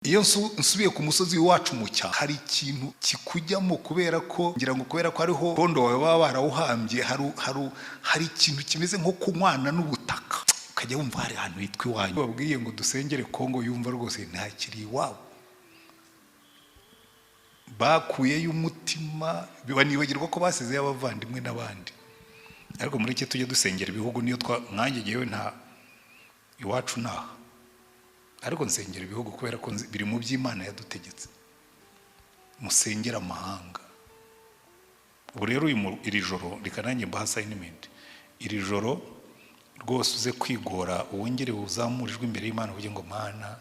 Iyo nsubiye ku musozi w'iwacu mu cyaro, hari ikintu kikujyamo, kubera ko ngira ngo kubera ko hariho kondo wawe baba barawuhambye, hari ikintu kimeze nko kunywana n'ubutaka, ukajya wumva hari ahantu hitwa iwanyu. Babwiye ngo dusengere Kongo, yumva rwose ntakiri iwabo, bakuyeyo umutima, banibagirwa ko basizeyo abavandimwe n'abandi. Ariko mureke tujye dusengera ibihugu. Niyo twa nkanjye, ngewe nta iwacu naha, ariko nsengera ibihugu kubera ko biri mu by'Imana yadutegetse, musengera amahanga. Ubu rero iri joro reka nanjye mbaha assignment. Iri joro rwose uze kwigora, wongere uzamure ijwi imbere y'Imana, uvuge ngo: "Mana,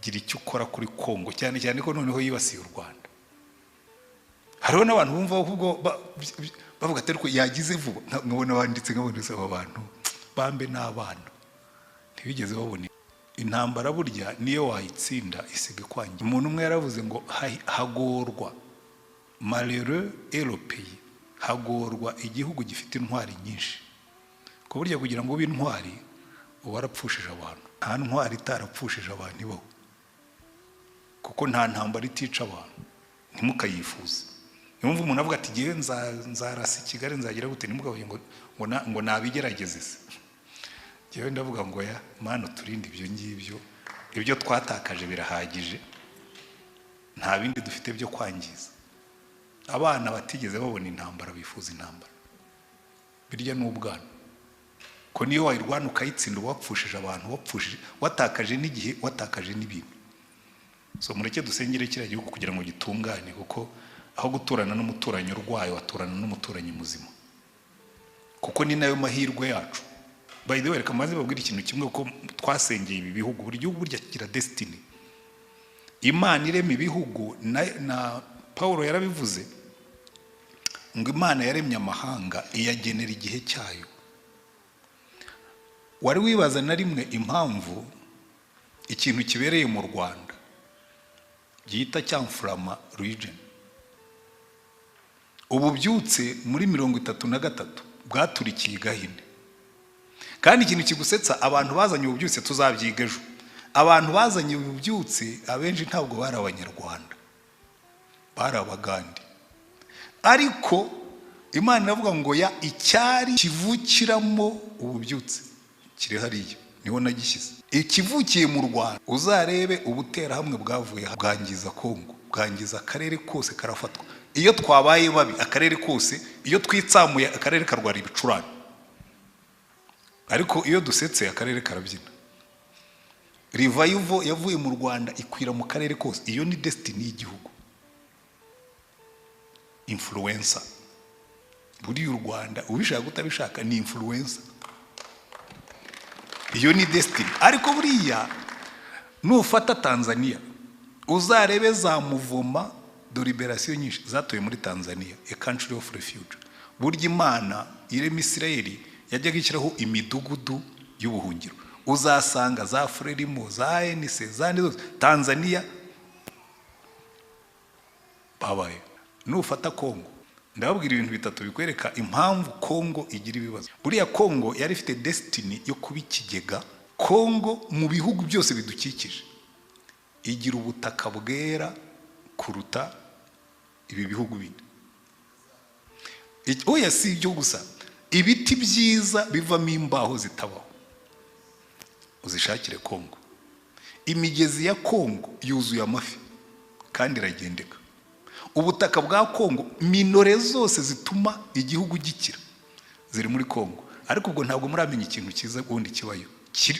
gira icyo ukora kuri Kongo," cyane cyane ko noneho yibasiye u Rwanda. Hariho n'abantu bumva ahubwo bavuga ati: "Ariko yagize vuba." Nkabona banditse, nkabona aba bantu bambe n'abana ntibigeze babona intambara. Burya niyo wayitsinda isiga ikwangira. Umuntu umwe yaravuze ngo hagorwa, malheureux est le pays, hagorwa igihugu gifite intwari nyinshi, ko burya kugira ngo ube intwari uba warapfushije abantu. Nta ntwari itarapfushije abantu ibaho, kuko nta ntambara itica abantu. Ntimukayifuze. Niyo mpamvu umuntu avuga ati: "Ngewe nzarasa i Kigali, nzagira gute," ntimukavuge ngo nabigerageze se. Ngewe ndavuga ngo: "Ya Mana, turinde ibyo ngibyo. Ibyo twatakaje birahagije, nta bindi dufite byo kwangiza." Abana batigeze babona intambara bifuza intambara. Birya ni ubwana, ko niyo wayirwana ukayitsinda, uba wapfushije abantu, wapfushije, watakaje n'igihe, watakaje n'ibintu. So mureke dusengere kiriya gihugu kugira ngo gitungane, kuko aho guturana n'umuturanyi urwaye, waturana n'umuturanyi muzima, kuko ni nayo mahirwe yacu. By the way, reka maze babwire ikintu kimwe, ko twasengeye ibi bihugu. Buri gihugu burya kigira destiny. Imana irema ibihugu, na Paul yarabivuze ngo Imana yaremye amahanga iyagenera igihe cyayo. Wari wibaza na rimwe impamvu ikintu kibereye mu Rwanda gihita cyamfurama region? Ububyutse muri 33 bwaturikiye i Gahini. Kandi ikintu kigusetsa, abantu bazanye ububyutse, tuzabyiga ejo, abantu bazanye ububyutse abenshi ntabwo bari Abanyarwanda, bari Abagande. Ariko Imana iravuga ngo: "Ya icyari kivukiramo ububyutse kiri hariya, niho nagishyize." Ikivukiye mu Rwanda, uzarebe ubuterahamwe bwavuye, bwangiza Kongo, bwangiza akarere kose, karafatwa. Iyo twabaye babi, akarere kose, iyo twitsamuye, akarere karwara ibicurane, ariko iyo dusetse akarere karabyina. Revival yavuye mu Rwanda ikwira mu karere kose. Iyo ni destiny y'igihugu, influencer. Buriya u Rwanda, ubishaka utabishaka, ni influencer. Iyo ni destiny. Ariko buriya nufata Tanzania, uzarebe za mouvement de libération nyinshi zatuye muri Tanzania, a country of refuge. Burya Imana irema Isirayeli yajyaga ishyiraho imidugudu y'ubuhungiro. Uzasanga za Frelimo, za ANC, za zose, Tanzania babaye. Nufata Kongo, ndababwira ibintu bitatu bikwereka impamvu Kongo igira ibibazo. Buriya Kongo yari ifite destiny yo kuba ikigega. Kongo mu bihugu byose bidukikije igira ubutaka bwera kuruta ibi bihugu bindi. Oya, si ibyo gusa, ibiti byiza bivamo imbaho zitabaho, uzishakire Kongo. Imigezi ya Kongo yuzuye amafi kandi iragendeka. Ubutaka bwa Kongo, minerais zose zituma igihugu gikira ziri muri Kongo. Ariko ubwo ntabwo muramenya ikintu cyiza ubundi kibayo,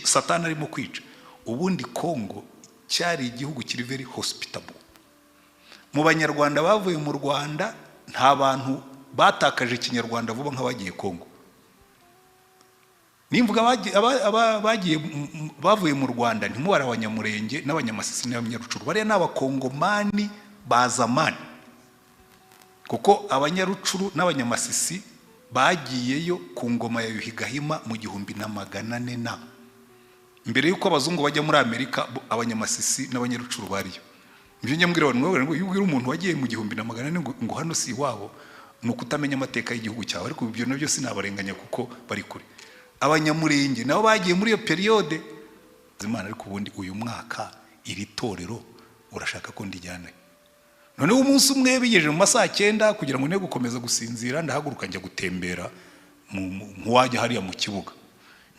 Satani arimo kwica. Ubundi Kongo cyari igihugu kiri very hospitable. Mu Banyarwanda bavuye mu Rwanda, nta bantu batakaje Ikinyarwanda vuba nk'abagiye Kongo. Nimvuga bagiye bavuye mu Rwanda, ntimubare Abanyamurenge n'Abanyamasisi n'Abanyarucuru. Bariya ni Abakongomani ba zamani, kuko Abanyarucuru n'Abanyamasisi bagiyeyo ku ngoma ya Yuhi Gahima mu 1400, na mbere y'uko abazungu bajya muri Amerika. Abanyamasisi n'Abanyarucuru bariyo. Ibyo njya mbwira abantu ngo iyo ubwira umuntu wagiye mu 1400 ngo hano si iwabo, ni ukutamenya amateka y'igihugu cyawe. Ariko ibyo nabyo sinabarenganya kuko bari kure. Abanyamurenge nabo bagiye muri iyo période. Imana, ariko ubundi uyu mwaka Iri torero urashaka ko ndijyana? Noneho umunsi umwe bigejeje mu masaha 9, kugira ngo ne gukomeza gusinzira, ndahaguruka njya gutembera nk'uwajya hariya mu kibuga,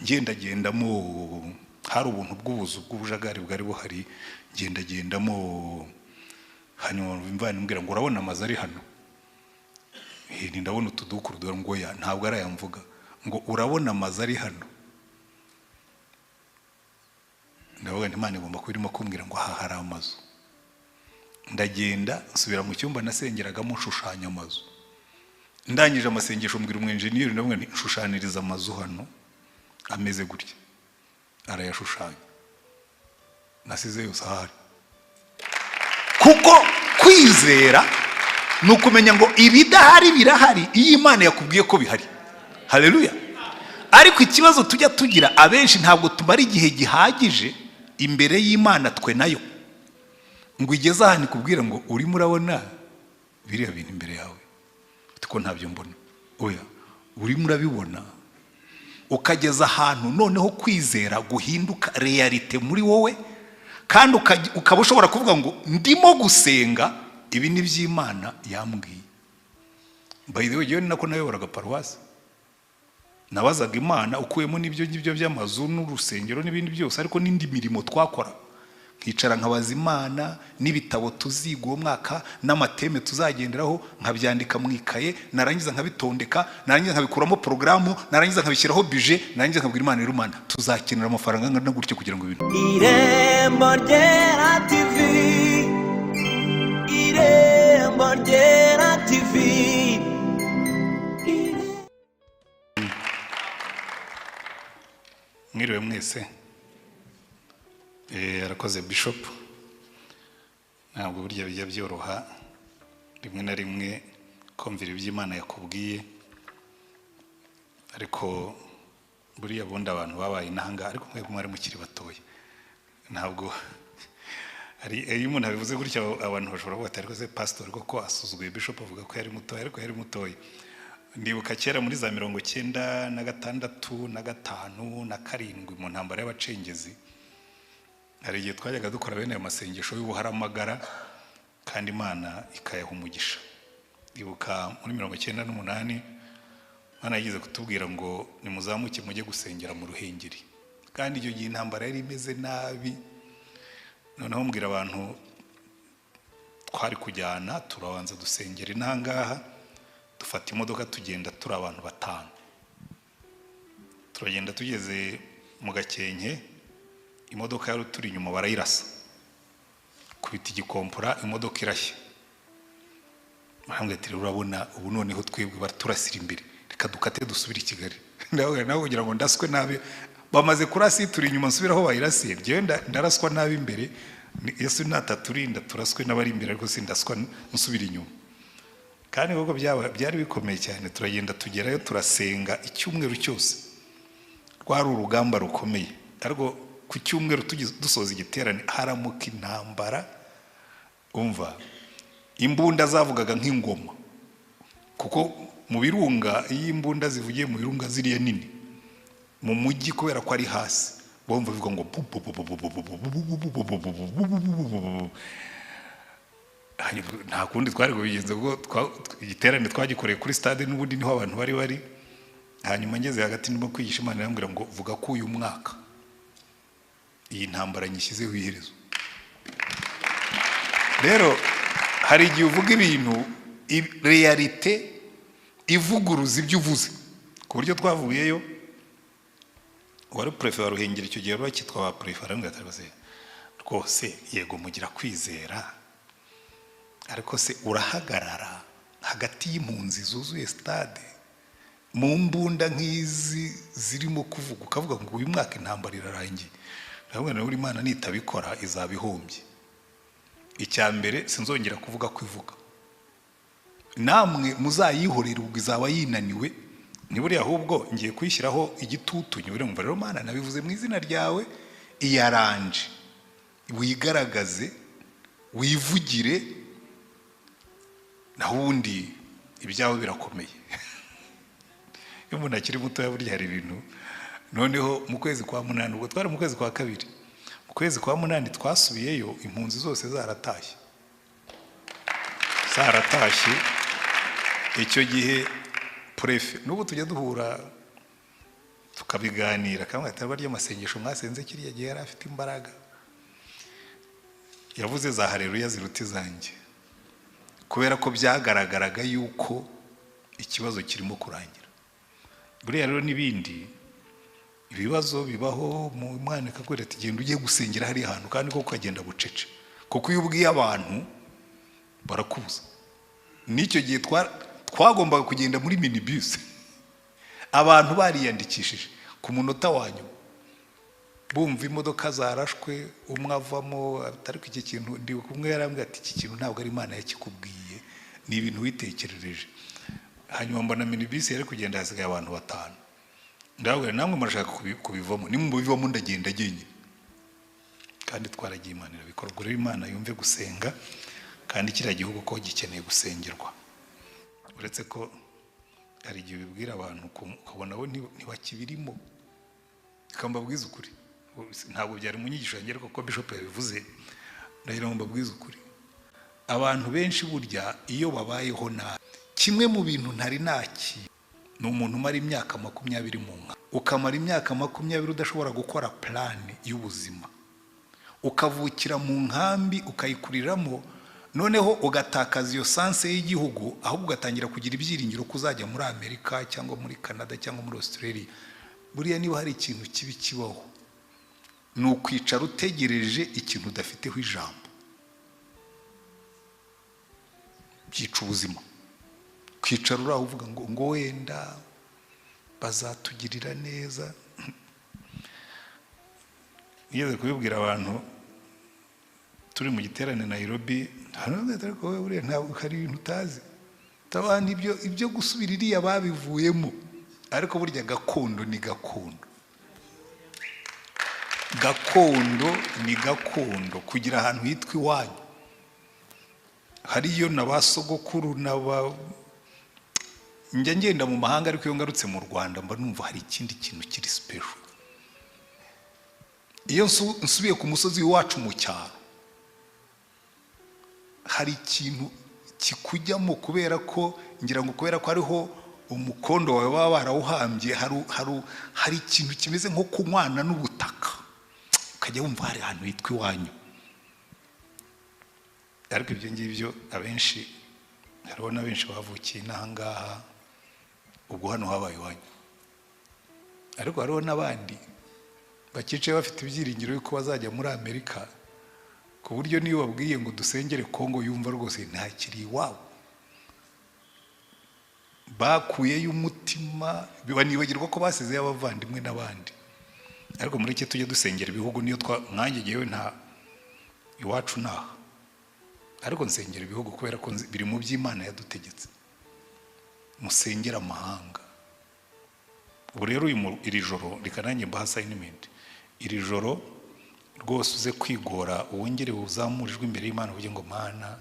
ngendagendamo. Hari ubuntu bw'ubuzu bw'ubujagari bwari buhari, ngendagendamo. Hanyuma imvana imbwira ngo: "Urabona amazu ari hano?" "Ndabona utudukuru." Dore ngo ya ntabwo ari aya mvuga, ngo: "Urabona amazu ari hano?" Ndavuga nti: "Imana igomba kuba irimo kumbwira ngo aha hari amazu." Ndagenda nsubira mu cyumba nasengeragamo, nshushanya amazu. Ndangije amasengesho, mbwira umwenjeniyeri, ndavuga nti: "Nshushaniriza amazu hano ameze gutya." Arayashushanya, nasize yose ahari. Kuko kwizera ni ukumenya ngo ibidahari birahari iyo Imana yakubwiye ko bihari. Haleluya! Ariko ikibazo tujya tugira abenshi, ntabwo tumara igihe gihagije imbere y'Imana twe nayo, ngo igeze ahantu ikubwira ngo: "Urimo urabona biriya bintu imbere yawe?" Ko ntabyo mbona. Oya, urimo urabibona. Ukageza ahantu noneho kwizera guhinduka réalité muri wowe, kandi ukaba ushobora kuvuga ngo: "Ndimo gusenga ibi ni by'Imana yambwiye." By the way, ni nako nayoboraga paruwasi. Nabazaga Imana, ukuyemo n'ibyo ngibyo by'amazu n'urusengero n'ibindi byose, ariko n'indi mirimo twakora, nkicara nkabaza Imana n'ibitabo tuziga uwo mwaka n'ama thème tuzagenderaho, nkabyandika mu ikaye, narangiza nkabitondeka, narangiza nkabikuramo porogaramu, narangiza nkabishyiraho budget, narangiza nkabwira Imana: "Rero Imana, tuzakenera amafaranga angana gutyo kugira ngo ibintu." Irembo Ryera TV, Irembo Ryera TV. Mwiriwe mwese. Arakoze Bishop. Ntabwo burya bijya byoroha rimwe na rimwe kumvira ibyo Imana yakubwiye, ariko buriya bundi abantu babaye inahangaha, ariko mwebwe mwari mukiri batoya. Ntabwo hari iyo umuntu abivuze gutya, abantu bashobora kuvuga ati: "Ariko se pasitori koko asuzuguye Bishop, avuga ko yari mutoya?" Ariko yari mutoya. Ndibuka kera muri za 96 na 5 na 7, mu ntambara y'abacengezi, hari igihe twajyaga dukora bene ayo masengesho y'ubuharamagara, kandi Imana ikayaha umugisha. Ibuka muri 98, Imana yigeze kutubwira ngo: "Nimuzamuke mujye gusengera mu Ruhengeri." Kandi icyo gihe intambara yari imeze nabi. Noneho mbwira abantu twari kujyana, turabanza dusengera intangaha, dufata imodoka tugenda turi abantu 5. Turagenda, tugeze mu Gakenke, imodoka yari turi inyuma barayirasa, kubita igikompora, imodoka irashya. Barambwira ati: "Rero urabona ubu noneho twebwe baraturasira imbere, reka dukate dusubire i Kigali." Ndavuga nawe kugira ngo ndaswe nabi, bamaze kurasa turi inyuma, nsubire aho bayirasiye? Njyewe ndaraswa nabi imbere. Yesu nataturinda turaswe n'abari imbere, ariko sindaswa nsubira inyuma. Kandi koko byari bikomeye cyane. Turagenda, tugerayo, turasenga icyumweru cyose. Rwari urugamba rukomeye, ariko ku cyumweru dusoza igiterane haramuka intambara. Umva, imbunda zavugaga nk'ingoma, kuko mu birunga, iyo imbunda zivugiye mu birunga ziriya nini, mu mujyi kubera ko ari hasi bumva bivuga ngo bu bu bu bu bu bu bu bu bu bu bu bu bu bu bu bu bu bu bu. Hanyuma nta kundi twari kubigenza, kuko igiterane twagikoreye kuri stade, n'ubundi niho abantu bari bari. Hanyuma ngeze hagati ndimo kwigisha, Imana irambwira ngo: "Vuga ko uyu mwaka iyi ntambara nyishyizeho iherezo." Rero hari igihe uvuga ibintu, réalité ivuguruza ibyo uvuze, ku buryo twavuyeyo, uwari préfet wa Ruhengeri icyo gihe, wari bakitwa ba préfet, arambwira ati: "Rwose rwose, yego mugira kwizera, ariko se urahagarara hagati y'impunzi zuzuye stade, mu mbunda nk'izi zirimo kuvuga, ukavuga ngo uyu mwaka intambara irarangiye?" Ndavuga nawe: "Imana nitabikora izaba ihombye. Icya mbere, sinzongera kuvuga ko ivuga, namwe muzayihorere, ubwo izaba yinaniwe. Ntiburiya ahubwo ngiye kuyishyiraho igitutu nyure. Mva rero Mana, nabivuze mu izina ryawe, iyaranje wigaragaze, wivugire, naho ubundi ibyawe birakomeye." Iyo umuntu akiri mutoya burya hari ibintu. Noneho mu kwezi kwa 8, ubwo twari mu kwezi kwa 2, Mu kwezi kwa 8 twasubiyeyo, impunzi zose zaratashye. Icyo gihe préfet, n'ubu tujya duhura tukabiganira, kamwe ati barya amasengesho mwasenze kiriya gihe yari afite imbaraga, yavuze za haleluya ziruta izanjye, kubera ko byagaragaraga yuko ikibazo kirimo kurangira. Buriya rero n'ibindi ibibazo bibaho, mu mwana akakubwira ati genda ugiye gusengera hariya hantu, kandi koko ukagenda bucece, kuko iyo ubwiye abantu barakubuza. N'icyo gihe twagombaga kugenda muri minibus, abantu bariyandikishije ku munota wa nyuma, bumva imodoka zarashwe, umwe avamo, ariko iki kintu ndi kumwe yarambwiye ati iki kintu ntabwo ari Imana yakikubwiye, ni ibintu witekerereje. Hanyuma mbona minibus yari kugenda, hasigaye abantu 5. Ndababwira namwe murashaka kubivamo, nimubivamo ndagenda jyenyine. Kandi twaragiye, Imana irabikora. Ubwo rero Imana yumve gusenga, kandi kiriya gihugu ko gikeneye gusengerwa. Uretse ko hari igihe ubibwira abantu ukabona bo ntibakibirimo. Reka mbabwize ukuri, ntabwo byari mu nyigisho yanjye, ariko ko Bishop yabivuze ndagira ngo mbabwize ukuri. Abantu benshi burya iyo babayeho nabi, kimwe mu bintu ntari naki ni umuntu umara imyaka 20 mu nka, ukamara imyaka 20 udashobora gukora plan y'ubuzima, ukavukira mu nkambi ukayikuriramo, noneho ugatakaza iyo sense y'igihugu, ahubwo ugatangira kugira ibyiringiro ko uzajya muri Amerika cyangwa muri Canada cyangwa muri Australia. Buriya niba hari ikintu kibi kibaho, ni ukwicara utegereje ikintu udafiteho ijambo. Byica ubuzima. Kwicara uraho uvuga ngo wenda bazatugirira neza. Nigeze kubibwira abantu turi mu giterane Nairobi, ariko wowe buriya ntabwo hari ibintu utazi. Tabana ibyo gusubira iriya babivuyemo, ariko burya gakondo ni gakondo. Gakondo ni gakondo, kugira ahantu hitwa iwanyu. Hariyo na ba sogokuru na ba njya ngenda mu mahanga, ariko iyo ngarutse mu Rwanda mba numva hari ikindi kintu kiri special. Iyo nsubiye ku musozi wacu mu cyaro, hari ikintu kikujyamo, kubera ko ngira ngo kubera ko hariho umukondo wawe baba barawuhambye, hari ikintu kimeze nko kunywana n'ubutaka, ukajya wumva hari ahantu hitwa iwanyu. Ariko ibyo ngibyo abenshi, hariho na benshi bavukiye n'aha ngaha, ubwo hano habaye iwanyu. Ariko hariho n'abandi bakicaye bafite ibyiringiro yuko bazajya muri Amerika, ku buryo niyo babwiye ngo dusengere Kongo yumva rwose ntakiri iwabo. Bakuyeyo umutima, banibagirwa ko basizeyo abavandimwe n'abandi. Ariko mureke tujye dusengera ibihugu, niyo mwanjye ngewe nta iwacu naha, ariko nsengera ibihugu kubera ko biri mu by'Imana yadutegetse. Musengera amahanga. Ubu rero iri joro reka nanjye mbaha assignment. Iri joro rwose uze kwigora, wongere uzamure ijwi imbere y'Imana uvuge ngo Mana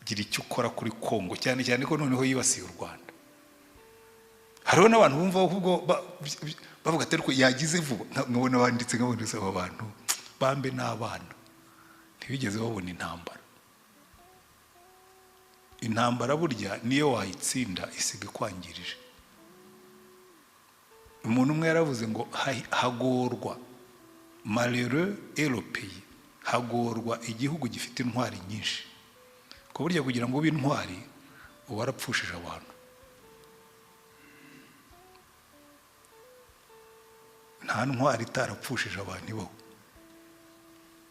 gira icyo ukora kuri Kongo, cyane cyane ko noneho yibasiye u Rwanda. Hariho n'abantu bumva ahubwo bavuga ati ariko yagize vuba, nkabona banditse, nkabona aba bantu bambe n'abana ntibigeze babona intambara. Intambara burya niyo wayitsinda isiga ikwangirije. Umuntu umwe yaravuze ngo hagorwa malheureux est le pays, hagorwa igihugu gifite intwari nyinshi. Ko burya kugira ngo ube intwari uba warapfushije abantu. Nta ntwari itarapfushije abantu ibaho,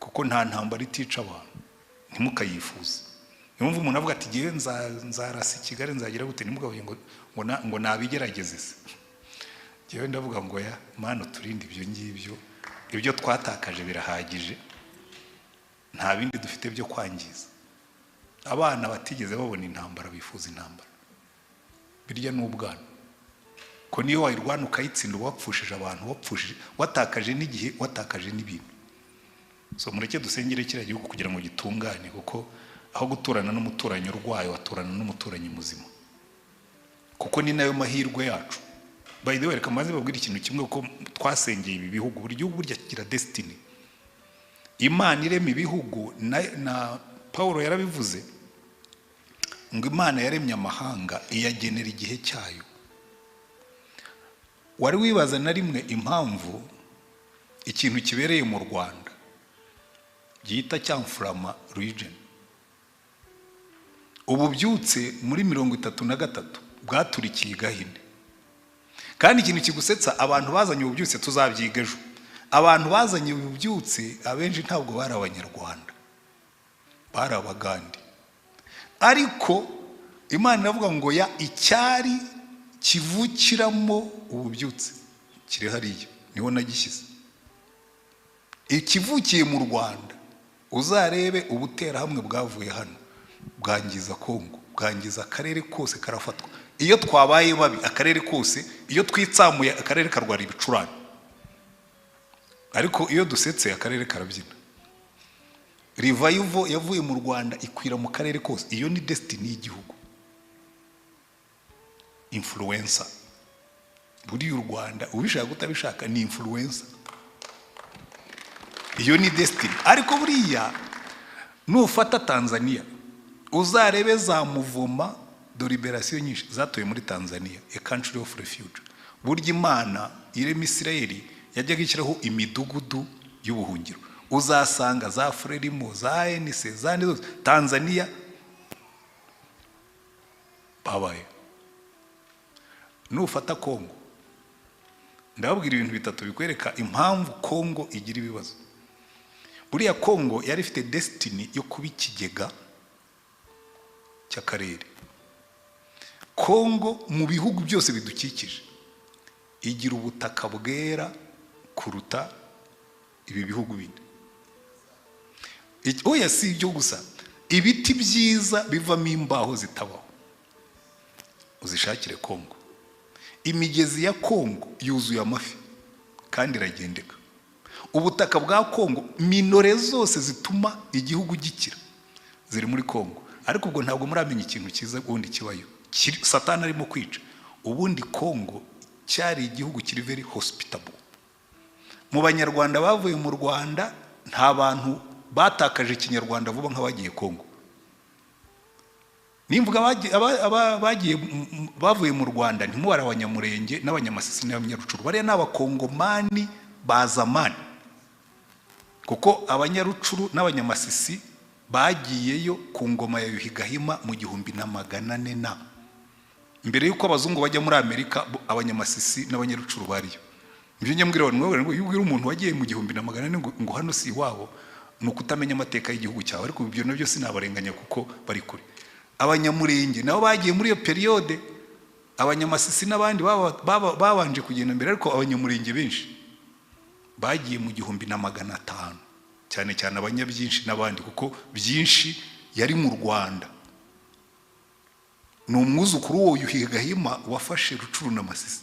kuko nta ntambara itica abantu. Ntimukayifuze. Niyo umuntu avuga ati ngewe nzarasa i Kigali nzagira gute, ntimukavuge ngo nabigerageze se. Ngewe ndavuga ngo ya Mana turinde ibyo ngibyo, ibyo twatakaje birahagije, nta bindi dufite byo kwangiza. Abana batigeze babona intambara bifuza intambara, birya n'ubwana. Ko niyo wayirwana ukayitsinda wapfushije abantu, wapfushije, watakaje n'igihe, watakaje n'ibintu. So mureke dusengere kiriya gihugu kugira ngo gitungane, kuko aho guturana n'umuturanyi urwaye waturana n'umuturanyi muzima, kuko ni nayo mahirwe yacu. By the way, reka maze babwire ikintu kimwe, ko twasengeye ibi bihugu, buri gihugu burya kigira destiny. Imana irema ibihugu na Paul yarabivuze ngo Imana yaremye amahanga iyagenera igihe cyayo. Wari wibaza na rimwe impamvu ikintu kibereye mu Rwanda gihita cyamfurama region? Ububyutse muri 33 bwaturikiye Gahini. Kandi ikintu kigusetsa, abantu bazanye ububyutse, tuzabyiga ejo, abantu bazanye ububyutse abenshi ntabwo bari Abanyarwanda, bari Abagande. Ariko Imana iravuga ngo ya icyari kivukiramo ububyutse kiri hariya, niho nagishyize. Ikivukiye mu Rwanda, uzarebe ubuterahamwe bwavuye hano bwangiza Kongo, bwangiza akarere kose, karafatwa. Iyo twabaye babi akarere kose, iyo twitsamuye akarere karwara ibicurane, ariko iyo dusetse akarere karabyina. Revival yavuye mu Rwanda ikwira mu karere kose. Iyo ni destiny y'igihugu, influencer. Buriya u Rwanda, ubishaka utabishaka, ni influencer. Iyo ni destiny. Ariko buriya nufata Tanzania, uzarebe za mouvement de libération nyinshi zatuye muri Tanzania, a country of refuge. Burya Imana irema Isirayeli yajyaga ishyiraho imidugudu y'ubuhungiro. Uzasanga za Frelimo, za ANC, za zose Tanzania babaye. Nufata Kongo, ndababwira ibintu bitatu bikwereka impamvu Kongo igira ibibazo. Buriya Kongo yari ifite destiny yo kuba ikigega cy'akarere. Kongo mu bihugu byose bidukikije igira ubutaka bwera kuruta ibi bihugu bindi. Oya, si ibyo gusa, ibiti byiza bivamo imbaho zitabaho, uzishakire Kongo. Imigezi ya Kongo yuzuye amafi kandi iragendeka. Ubutaka bwa Kongo, minerais zose zituma igihugu gikira ziri muri Kongo. Ariko ubwo ntabwo muramenya ikintu cyiza ubundi kibayo, Satani arimo kwica. Ubundi Kongo cyari igihugu kiri very hospitable. Mu Banyarwanda bavuye mu Rwanda, nta bantu batakaje Ikinyarwanda vuba nk'abagiye Kongo. Nimvuga bagiye bavuye mu Rwanda, ntimubare Abanyamurenge n'Abanyamasisi n'Abanyarucuru. Bariya ni Abakongomani bazamani, kuko Abanyarucuru n'Abanyamasisi bagiyeyo ku ngoma ya Yuhi Gahima mu 1400 na mbere y'uko abazungu bajya muri Amerika. Abanyamasisi n'Abanyarucuru bariyo. Ibyo njya mbwira abantu ngo iyo ubwira umuntu wagiye mu 1400 ngo hano si iwabo, ni ukutamenya amateka y'igihugu cyawe. Ariko ibyo nabyo sinabarenganya kuko bari kure. Abanyamurenge nabo bagiye muri iyo période. Abanyamasisi n'abandi babanje kugenda mbere, ariko Abanyamurenge benshi bagiye mu 1500, cyane cyane Abanyabyinshi n'abandi, kuko Byinshi yari mu Rwanda, ni umwuzukuru w'uwo Yuhi Gahima wafashe Rucuru na Masisi.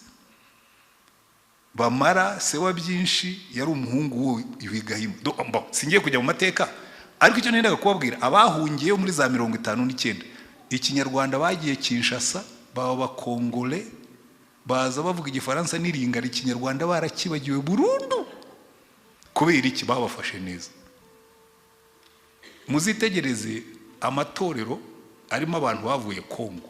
Bamara se wa Byinshi yari umuhungu w'uwo Yuhi Gahima. Singiye kujya mu mateka, ariko icyo nendaga kubabwira, abahungiyeyo muri za 59 Ikinyarwanda bagiye Kinshasa baba Abakongole, baza bavuga Igifaransa n'iringara, Ikinyarwanda barakibagiwe burundu. Kubera iki? Babafashe neza. Muzitegereze amatorero arimo abantu bavuye Kongo,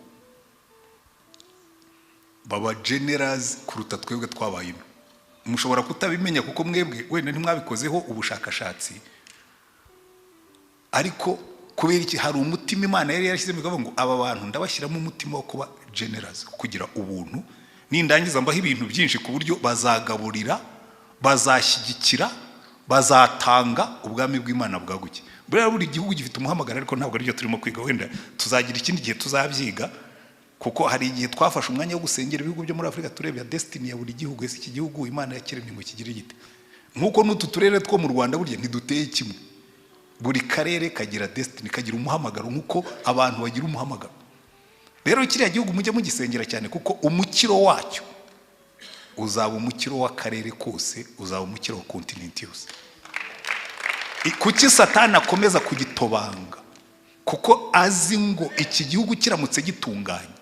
baba generous kuruta twebwe twabaye ino. Mushobora kutabimenya kuko mwebwe wenda ntimwabikozeho ubushakashatsi. Ariko kubera iki? Hari umutima Imana yari yarashyizemo, ikavuga ngo aba bantu ndabashyiramo umutima wo kuba generous, kugira ubuntu, nindangiza mbaho ibintu byinshi ku buryo bazagaburira, bazashyigikira, bazatanga, ubwami bw'Imana bwaguke. Buriya buri gihugu gifite umuhamagaro, ariko ntabwo aribyo turimo kwiga. Wenda tuzagira ikindi gihe tuzabyiga, kuko hari igihe twafashe umwanya wo gusengera ibihugu byo muri Afurika, tureba destiny ya buri gihugu. Ese iki gihugu Imana yakiremye ngo kigire gite? Nk'uko n'utu turere two mu Rwanda burya ntiduteye kimwe, buri karere kagira destiny, kagira umuhamagaro, nk'uko abantu bagira umuhamagaro. Rero kiriya gihugu mujye mugisengera cyane, kuko umukiro wacyo uzaba umukiro w'akarere kose, uzaba umukiro wa continent yose. Kuki Satani akomeza kugitobanga? Kuko azi ngo iki gihugu kiramutse gitunganye,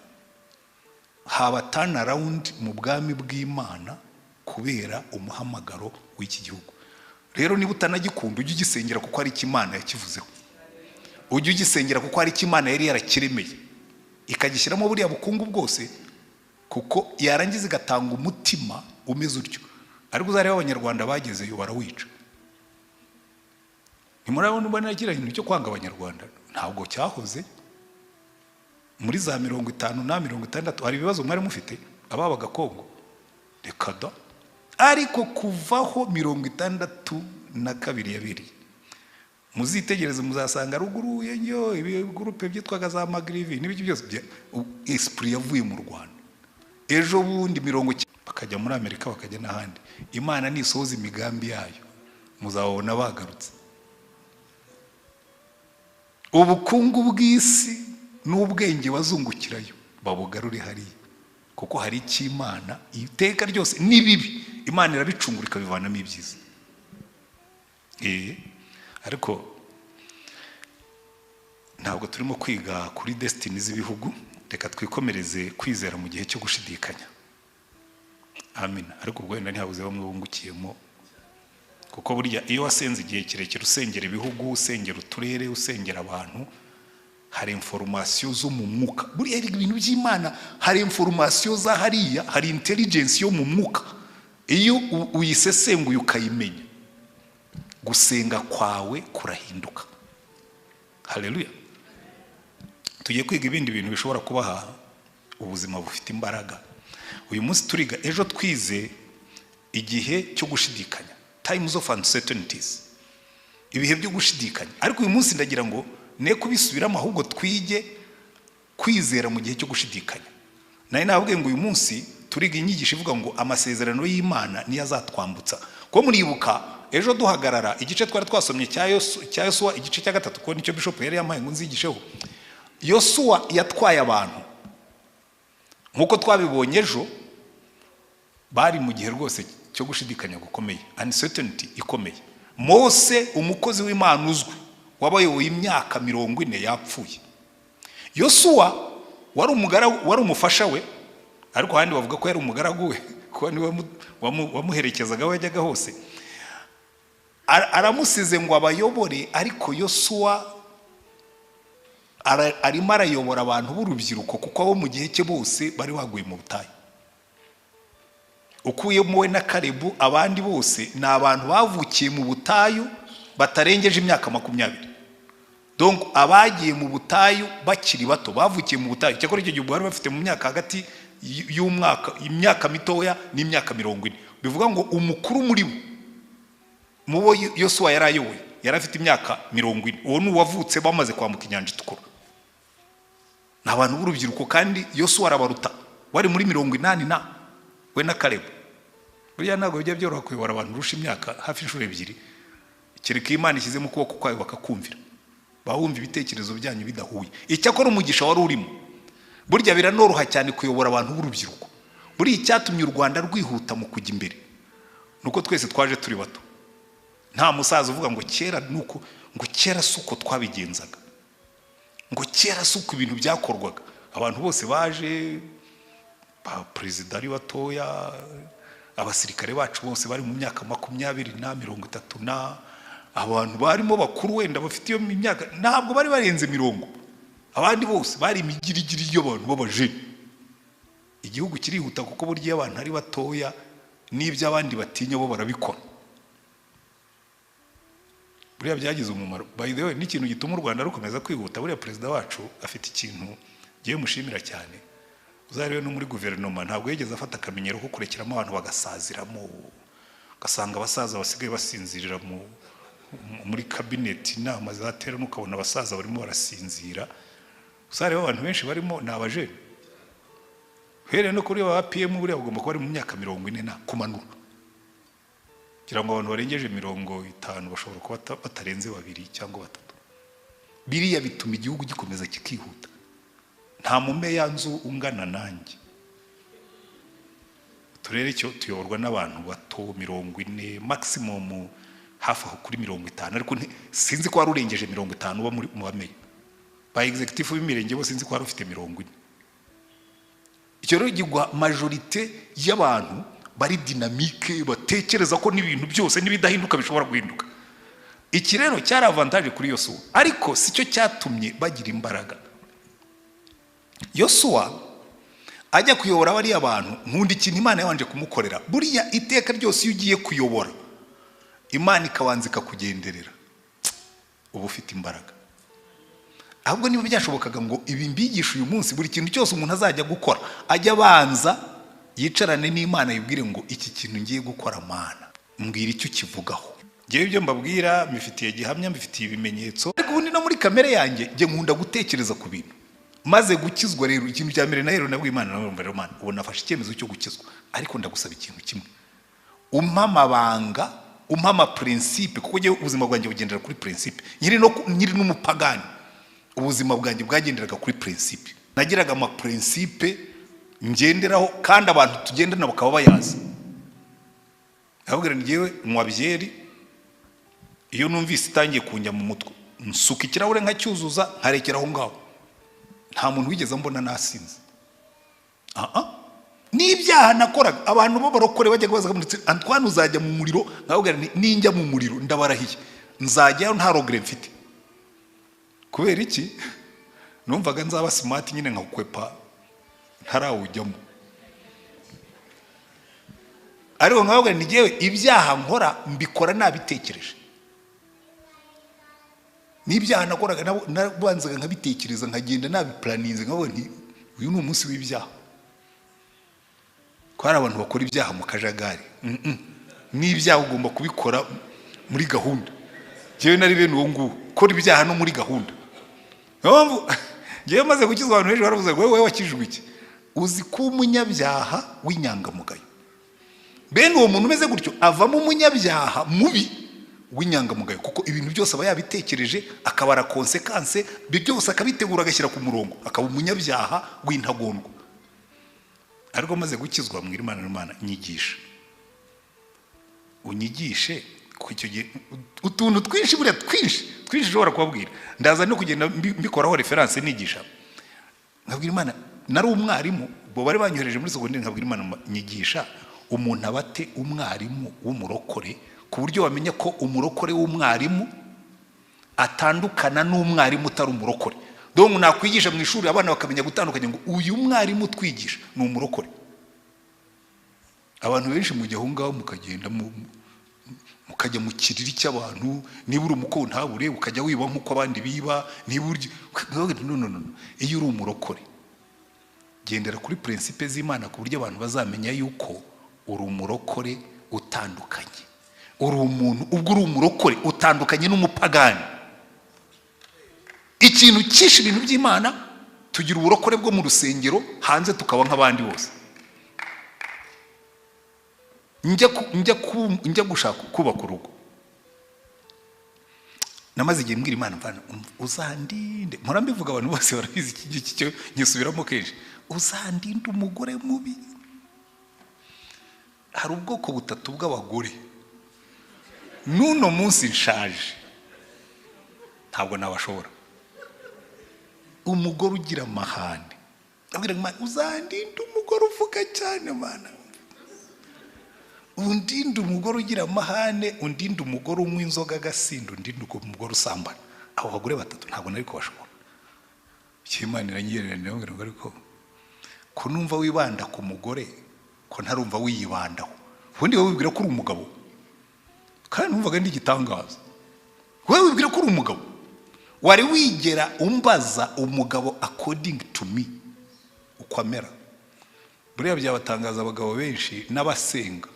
haba turnaround mu bwami bw'Imana kubera umuhamagaro w'iki gihugu. Rero niba utanagikunda, ujye ugisengera kuko hari icyo Imana yakivuzeho, ujye ugisengera kuko hari icyo Imana yari yarakiremeye, ikagishyiramo buriya bukungu bwose, kuko yarangiza igatanga umutima umeze utyo. Ariko uzareba Abanyarwanda bagezeyo barawica. Ntimurabona ubona kiriya kintu cyo kwanga Abanyarwanda ntabwo cyahoze muri za 50 na 60. Hari ibibazo mwari mufite ababaga Kongo? Reka da. Ariko kuvaho 62 yabereye, muzitegereze, muzasanga ruguru yo ibi groupe byitwaga za Magrivi n'ibiki byose, esprit yavuye mu Rwanda. Ejo bundi 90 bakajya muri Amerika, bakajya n'ahandi. Imana nisohoza imigambi yayo, muzababona bagarutse. Ubukungu bw'isi n'ubwenge bazungukirayo babugarure hariya, kuko hari icyo Imana iteka ryose n'ibibi Imana irabicungura, ikabivanamo ibyiza. Ariko ntabwo turimo kwiga kuri destiny z'ibihugu. Reka twikomereze kwizera mu gihe cyo gushidikanya. Amina. Ariko ubwo wenda ntihabuze bamwe bungukiyemo, kuko burya iyo wasenze igihe kirekire, usengera ibihugu, usengera uturere, usengera abantu, hari information zo mu mwuka. Buriya ibintu by'Imana, hari information za hariya, hari intelligence yo mu mwuka. Iyo uyisesenguye ukayimenya, gusenga kwawe kurahinduka. Haleluya! Tugiye kwiga ibindi bintu bishobora kubaha ubuzima bufite imbaraga. Uyu munsi turiga, ejo twize igihe cyo gushidikanya, times of uncertainties, ibihe byo gushidikanya. Ariko uyu munsi ndagira ngo ne kubisubiramo, ahubwo twige kwizera mu gihe cyo gushidikanya. Nari nababwiye ngo uyu munsi turiga inyigisho ivuga ngo amasezerano y'Imana niyo azatwambutsa. Ko muribuka ejo duhagarara igice twari twasomye cya Yosuwa, igice cya 3, kuko nicyo bishop yari yampaye ngo nzigisheho. Yosuwa yatwaye abantu, nk'uko twabibonye ejo, bari mu gihe rwose cyo gushidikanya gukomeye, uncertainty ikomeye. Mose, umukozi w'Imana uzwi wabayoboye imyaka 40, yapfuye. Yosuwa wari umugaragu, wari umufasha we, ariko ahandi bavuga ko yari umugaragu we, kuko niwe wamuherekezaga aho yajyaga hose. Aramusize ngo abayobore. Ariko Yosuwa arimo arayobora abantu b'urubyiruko, kuko abo mu gihe cye bose bari baguye mu butayu, ukuyemo we na Karebu. Abandi bose ni abantu bavukiye mu butayu batarengeje imyaka 20. Donc abagiye mu butayu bakiri bato, bavukiye mu butayu. Cyakora icyo gihe bari bafite mu myaka hagati y'umwaka, imyaka mitoya n'imyaka 40. Bivuga ngo umukuru muri bo, mu bo Yosuwa yari ayoboye, yari afite imyaka 40. Uwo ni uwavutse bamaze kwambuka Inyanja Itukura. Ni abantu b'urubyiruko, kandi Yosuwa arabaruta, wari muri 80 na we na Karebu. Buriya ntabwo bijya byoroha kuyobora abantu urusha imyaka hafi inshuro ebyiri, kereka iyo Imana ishyizemo ukuboko kwayo bakakumvira. Bawumva ibitekerezo byanyu bidahuye. Icyakora umugisha wari urimo, burya biranoroha cyane kuyobora abantu b'urubyiruko. Buriya icyatumye u Rwanda rwihuta mu kujya imbere ni uko twese twaje turi bato. Nta musaza uvuga ngo kera nuko, ngo kera si uko twabigenzaga, ngo kera si uko ibintu byakorwaga. Abantu bose baje, ba perezida ari batoya, abasirikare bacu bose bari mu myaka 20 na 30, na abantu barimo bakuru wenda bafite iyo myaka ntabwo bari barenze 40. Abandi bose bari imigirigiri y'abantu b'abajene. Igihugu kirihuta, kuko burya iyo abantu ari batoya, n'ibyo abandi batinya bo barabikora. Buriya byagize umumaro. By the way, n'ikintu gituma u Rwanda rukomeza kwihuta, buriya perezida wacu afite ikintu ngiye mushimira cyane. Uzarebe no muri guverinoma, ntabwo yigeze afata akamenyero ko kurekeramo abantu bagasaziramo, ugasanga abasaza basigaye basinzirira muri kabineti. Inama zaterana ukabona abasaza barimo barasinzira. Uzarebe abantu benshi barimo ni abajene, uhereye no kuri ba PM. Buriya bagomba kuba bari mu myaka 40 na kumanura, kugira ngo abantu barengeje 50 bashobora kuba batarenze babiri cyangwa batatu. Biriya bituma igihugu gikomeza kikihuta. Nta mumeya nzu ungana nanjye. Uturere cyo tuyoborwa n'abantu bato, 40 maximum, hafi aho kuri 50. Ariko sinzi ko wari urengeje 50 uba muri mu bameya ba executive b'imirenge bo, sinzi ko wari ufite 40. Icyo rero gigwa majorité y'abantu. Bari dynamique, batekereza ko n'ibintu byose n'ibidahinduka bishobora guhinduka. Iki rero cyari avantage kuri Yosuwa, ariko si cyo cyatumye bagira imbaraga. Yosuwa ajya kuyobora bariya bantu, nkunda ikintu Imana yabanje kumukorera. Buriya iteka ryose iyo ugiye kuyobora, Imana ikabanza ikakugenderera, uba ufite imbaraga. Ahubwo niba byashobokaga ngo ibi mbigisha uyu munsi, buri kintu cyose umuntu azajya gukora ajya abanza yicarane n'Imana, yibwire ngo: "Iki kintu ngiye gukora, Mana, mbwira icyo ukivugaho." Ngewe ibyo mbabwira mbifitiye gihamya, mbifitiye ibimenyetso. Ariko ubundi no muri kamere yanjye, njye nkunda gutekereza ku bintu. Maze gukizwa rero, ikintu cya mbere na rero nabwo Imana, nawe rero: "Mana, ubu nafashe icyemezo cyo gukizwa, ariko ndagusaba ikintu kimwe: umpa amabanga, umpa amaprincipe," kuko njyewe ubuzima bwanjye bugendera kuri principe. Nkiri no nkiri n'umupagani, ubuzima bwanjye bwagenderaga kuri principe. Nagiraga amaprincipe ngenderaho, kandi abantu tugendana bakaba bayazi. Ndababwira nti: "Njyewe nywa byeri, iyo numvise itangiye kunjya mu mutwe, nsuka ikirahure nkacyuzuza, nkarekera aho ngaho. Nta muntu wigeze mbona nasinze." Aha n'ibyaha nakoraga, abantu b'abarokore bajyaga baza bakamutse: "Antoine, uzajya mu muriro." Nkababwira nti: "Ninjya mu muriro, ndabarahiye, nzajyayo nta regret mfite." Kubera iki? Numvaga nzaba smart nyine, nkakwepa ntarawujyamo. Ariko nkababwira nti: "Njyewe ibyaha nkora mbikora nabitekereje." N'ibyaha nakoraga nabanzaga nkabitekereza, nkagenda nabipuraninze, nkavuga nti: "Uyu ni umunsi w'ibyaha." Ko hari abantu bakora ibyaha mu kajagari. N'ibyaha ugomba kubikora muri gahunda. Njyewe nari bene uwo nguwo, kora ibyaha no muri gahunda. Niyo mpamvu njyewe maze gukizwa, abantu benshi baravuze ngo: "Wowe wakijijwe iki? Uzi kuba umunyabyaha w'inyangamugayo?" Bene uwo muntu umeze gutyo avamo umunyabyaha mubi w'inyangamugayo, kuko ibintu byose aba yabitekereje, akabara conséquences, ibyo byose akabitegura, agashyira ku murongo, akaba umunyabyaha w'intagondwa. Ariko maze gukizwa, mbwira Imana: "Imana, nyigisha, unyigishe." Kuko icyo gihe utuntu twinshi, buriya twinshi twinshi ushobora kubabwira, ndaza no kugenda mbikoraho référence nigisha. Nkabwira Imana, nari umwarimu, ubwo bari banyohereje muri segonderi, nkabwira Imana: "Nyigisha umuntu abate umwarimu w'umurokore, ku buryo wamenya ko umurokore w'umwarimu atandukana n'umwarimu utari umurokore." Donc nakwigisha mu ishuri, abana bakamenya gutandukanya ngo uyu mwarimu utwigisha ni umurokore. Abantu benshi mujya aho ngaho, mukagenda mukajya mu kiriri cy'abantu, niba uri umukontabure ukajya wiba nk'uko abandi biba, niba uri no, no, no, no. Iyo uri umurokore, gendera kuri principe z'Imana, ku buryo abantu bazamenya yuko uri umurokore utandukanye, uri umuntu. Ubwo uri umurokore utandukanye n'umupagani. Ikintu cyishe ibintu by'Imana, tugira uburokore bwo mu rusengero, hanze tukaba nk'abandi bose. Njya gushaka kubaka urugo, namaze igihe mbwira Imana: "Mvana, uzandinde." Mpora mbivuga, abantu bose barabizi, iki ngiki cyo nyisubiramo kenshi: "Uzandinde umugore mubi." Hari ubwoko butatu bw'abagore. N'uno munsi nshaje ntabwo nabashobora. Umugore ugira amahane. Abwira Imana: "Uzandinde umugore uvuga cyane, Mana, undinde umugore ugira amahane, undinde umugore unywa inzoga agasinda, undinde umugore usambana." Abo bagore batatu ntabwo nari kubashobora. Imana iranyihererana, irambwira ngo: "Ariko ko numva wibanda ku mugore, ko ntarumva wiyibandaho? Ubundi wowe wibwira ko uri umugabo?" Kandi numvaga ndi igitangaza. "Wowe wibwira ko uri umugabo, wari wigera umbaza umugabo according to me uko amera?" Buriya byabatangaza, abagabo benshi n'abasenga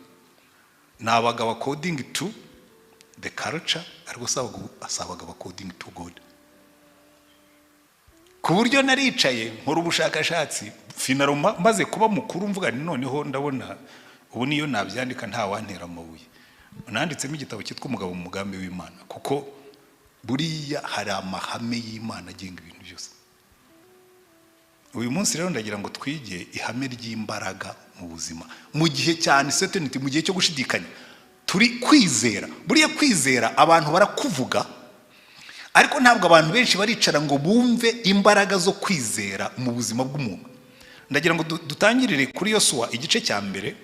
ni abagabo according to the culture, ariko si abagabo according to God. Ku buryo naricaye nkora ubushakashatsi, finalement maze kuba mukuru, mvuga nti: "Noneho ndabona ubu niyo nabyandika nta wantera amabuye." Nanditsemo igitabo cyitwa "Umugabo mu mugambi w'Imana", kuko buriya hari amahame y'Imana agenga ibintu byose. Uyu munsi rero ndagira ngo twige ihame ry'imbaraga mu buzima mu gihe cya uncertainty, mu gihe cyo gushidikanya. Turi kwizera. Buriya kwizera, abantu barakuvuga, ariko ntabwo abantu benshi baricara ngo bumve imbaraga zo kwizera mu buzima bw'umuntu. Ndagira ngo dutangirire kuri Yosuwa igice cya mbere.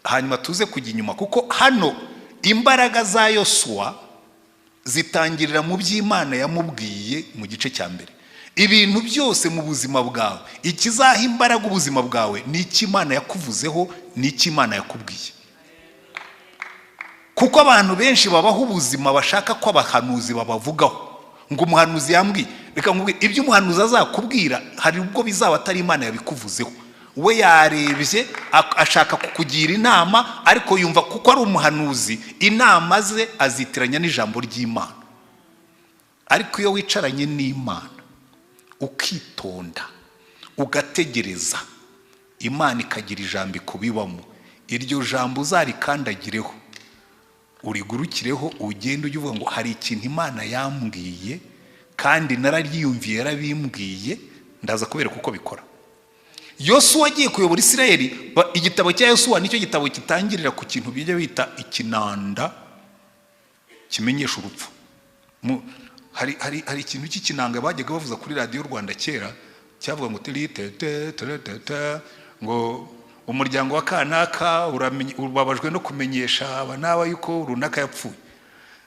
Hanyuma tuze kujya inyuma, kuko hano imbaraga za Yosuwa zitangirira mu by'Imana yamubwiye mu gice cya mbere. Ibintu byose mu buzima bwawe, ikizaha imbaraga ubuzima bwawe ni icyo Imana yakuvuzeho, ni icyo Imana yakubwiye. Kuko abantu benshi babaho ubuzima bashaka ko abahanuzi babavugaho, ngo umuhanuzi yambwiye. Reka nkubwire, ibyo umuhanuzi azakubwira hari ubwo bizaba atari Imana yabikuvuzeho. We yarebye, ashaka kukugira inama, ariko yumva kuko ari umuhanuzi, inama ze azitiranya n'ijambo ry'Imana. Ariko iyo wicaranye n'Imana, ukitonda, ugategereza, Imana ikagira ijambo ikubibamo, iryo jambo uzarikandagireho, urigurukireho, ugende ujye uvuga ngo hari ikintu Imana yambwiye kandi nararyiyumviye, yarabimbwiye. Ndaza kubereka uko bikora. Yosuwa agiye kuyobora Isirayeli. Igitabo cya Yosuwa nicyo gitabo gitangirira ku kintu bijya bita ikinanda kimenyesha urupfu. Hari ikintu cy'ikinanga bajyaga bavuza kuri Radiyo Rwanda kera, cyavuga ngo tiri te te te te te, ngo umuryango wa kanaka ubabajwe no kumenyesha aba n'aba yuko runaka yapfuye.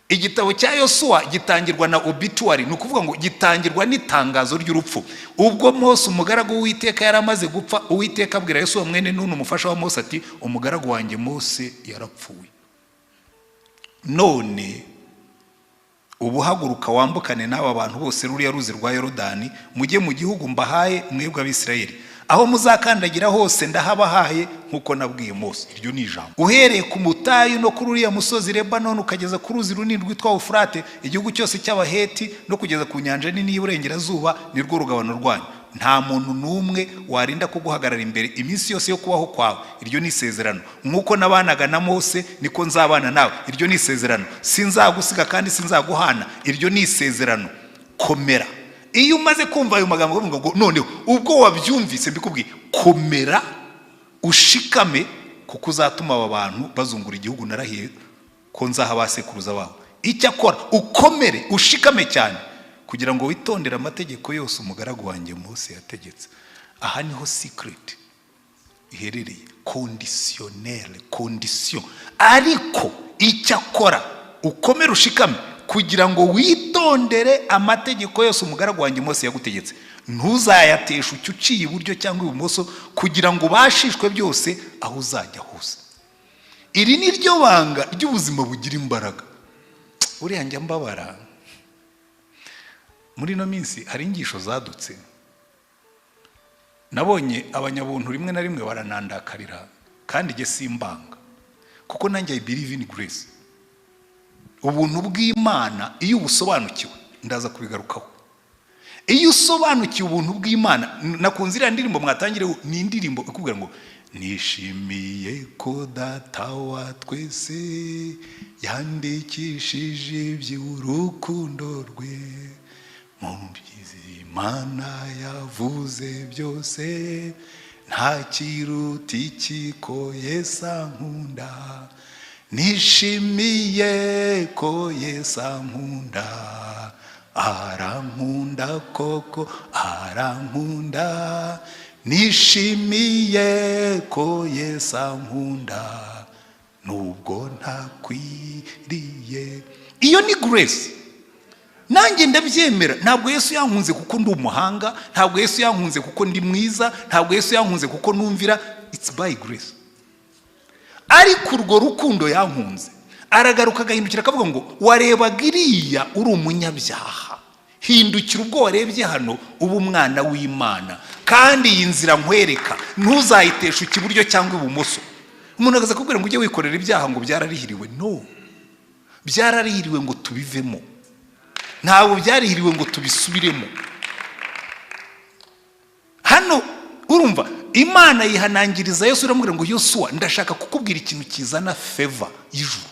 Igitabo cya Yosuwa gitangirwa na obituary, ni ukuvuga ngo gitangirwa n'itangazo ry'urupfu. Ubwo Mose umugaragu w'Uwiteka yari amaze gupfa, Uwiteka abwira Yosuwa mwene Nuni, umufasha wa Mose, ati: "Umugaragu wanjye Mose yarapfuye. None ubu haguruka, wambukane n'aba bantu bose ruriya ruzi rwa Yorodani, mujye mu gihugu mbahaye mwebwe Abisirayeli. Aho muzakandagira hose ndahabahaye, nk'uko nabwiye Mose." Iryo ni ijambo. "Uhereye ku mutayu no kuri uriya musozi Lebanoni, ukageza ku ruzi runini rwitwa Ufurate, igihugu cyose cy'Abaheti, no kugeza ku nyanja nini y'iburengerazuba, ni rwo rugabano rwanyu. Nta muntu n'umwe warinda kuguhagarara imbere iminsi yose yo kubaho kwawe." Iryo ni isezerano. "Nk'uko nabanaga na Mose, niko nzabana nawe." Iryo ni isezerano. "Sinzagusiga kandi sinzaguhana." Iryo ni isezerano. Komera. Iyo umaze kumva ayo magambo, uvuga ngo noneho ubwo wabyumvise, mbikubwiye, komera ushikame, kuko uzatuma aba bantu bazungura igihugu narahiye ko nzaha abasekuruza babo. Icyakora ukomere ushikame cyane, kugira ngo witondere amategeko yose umugaragu wanjye Mose yategetse. Aha niho secret iherereye, conditionnel, condition. Ariko icyakora ukomere ushikame, kugira ngo witondere amategeko yose umugaragu wanjye Mose yagutegetse, ntuzayateshe ucyo uciye iburyo cyangwa ibumoso, kugira ngo ubashishwe byose aho uzajya hose. Iri ni ryo banga ry'ubuzima bugira imbaraga. Buriya njya mbabara muri ino minsi, hari inyigisho zadutse nabonye, abanyabuntu rimwe na rimwe baranandakarira, kandi jye simbanga, kuko nanjye I believe in grace, ubuntu bw'Imana. Iyo ubusobanukiwe, ndaza kubigarukaho, iyo usobanukiwe ubuntu bw'Imana, nakunze iriya ndirimbo mwatangire, ni indirimbo ikubwira ngo nishimiye ko Data wa twese yandikishije iby'urukundo rwe mu Imana yavuze byose, nta kiruta iki ko Yesu ankunda, nishimiye ko Yesu ankunda, arankunda koko arankunda, nishimiye ko Yesu ankunda nubwo ntakwiriye. Iyo ni grace, nanjye ndabyemera. Ntabwo Yesu yankunze kuko ndi umuhanga, ntabwo Yesu yankunze kuko ndi mwiza, ntabwo Yesu yankunze kuko numvira. It's by grace. Ariko urwo rukundo yankunze, aragaruka agahindukira akavuga ngo warebaga iriya uri umunyabyaha, hindukira ubwo warebye hano uba umwana w'Imana, kandi iyi nzira nkwereka ntuzayiteshe iburyo cyangwa ibumoso. Umuntu akaza kubwira ngo ujye wikorera ibyaha, ngo byararihiriwe. No, byararihiriwe ngo tubivemo, ntabwo byarihiriwe ngo tubisubiremo. Hano urumva Imana yihanangiriza Yosuwa, iramubwira ngo: "Yosuwa, ndashaka kukubwira ikintu kizana favor y'ijuru,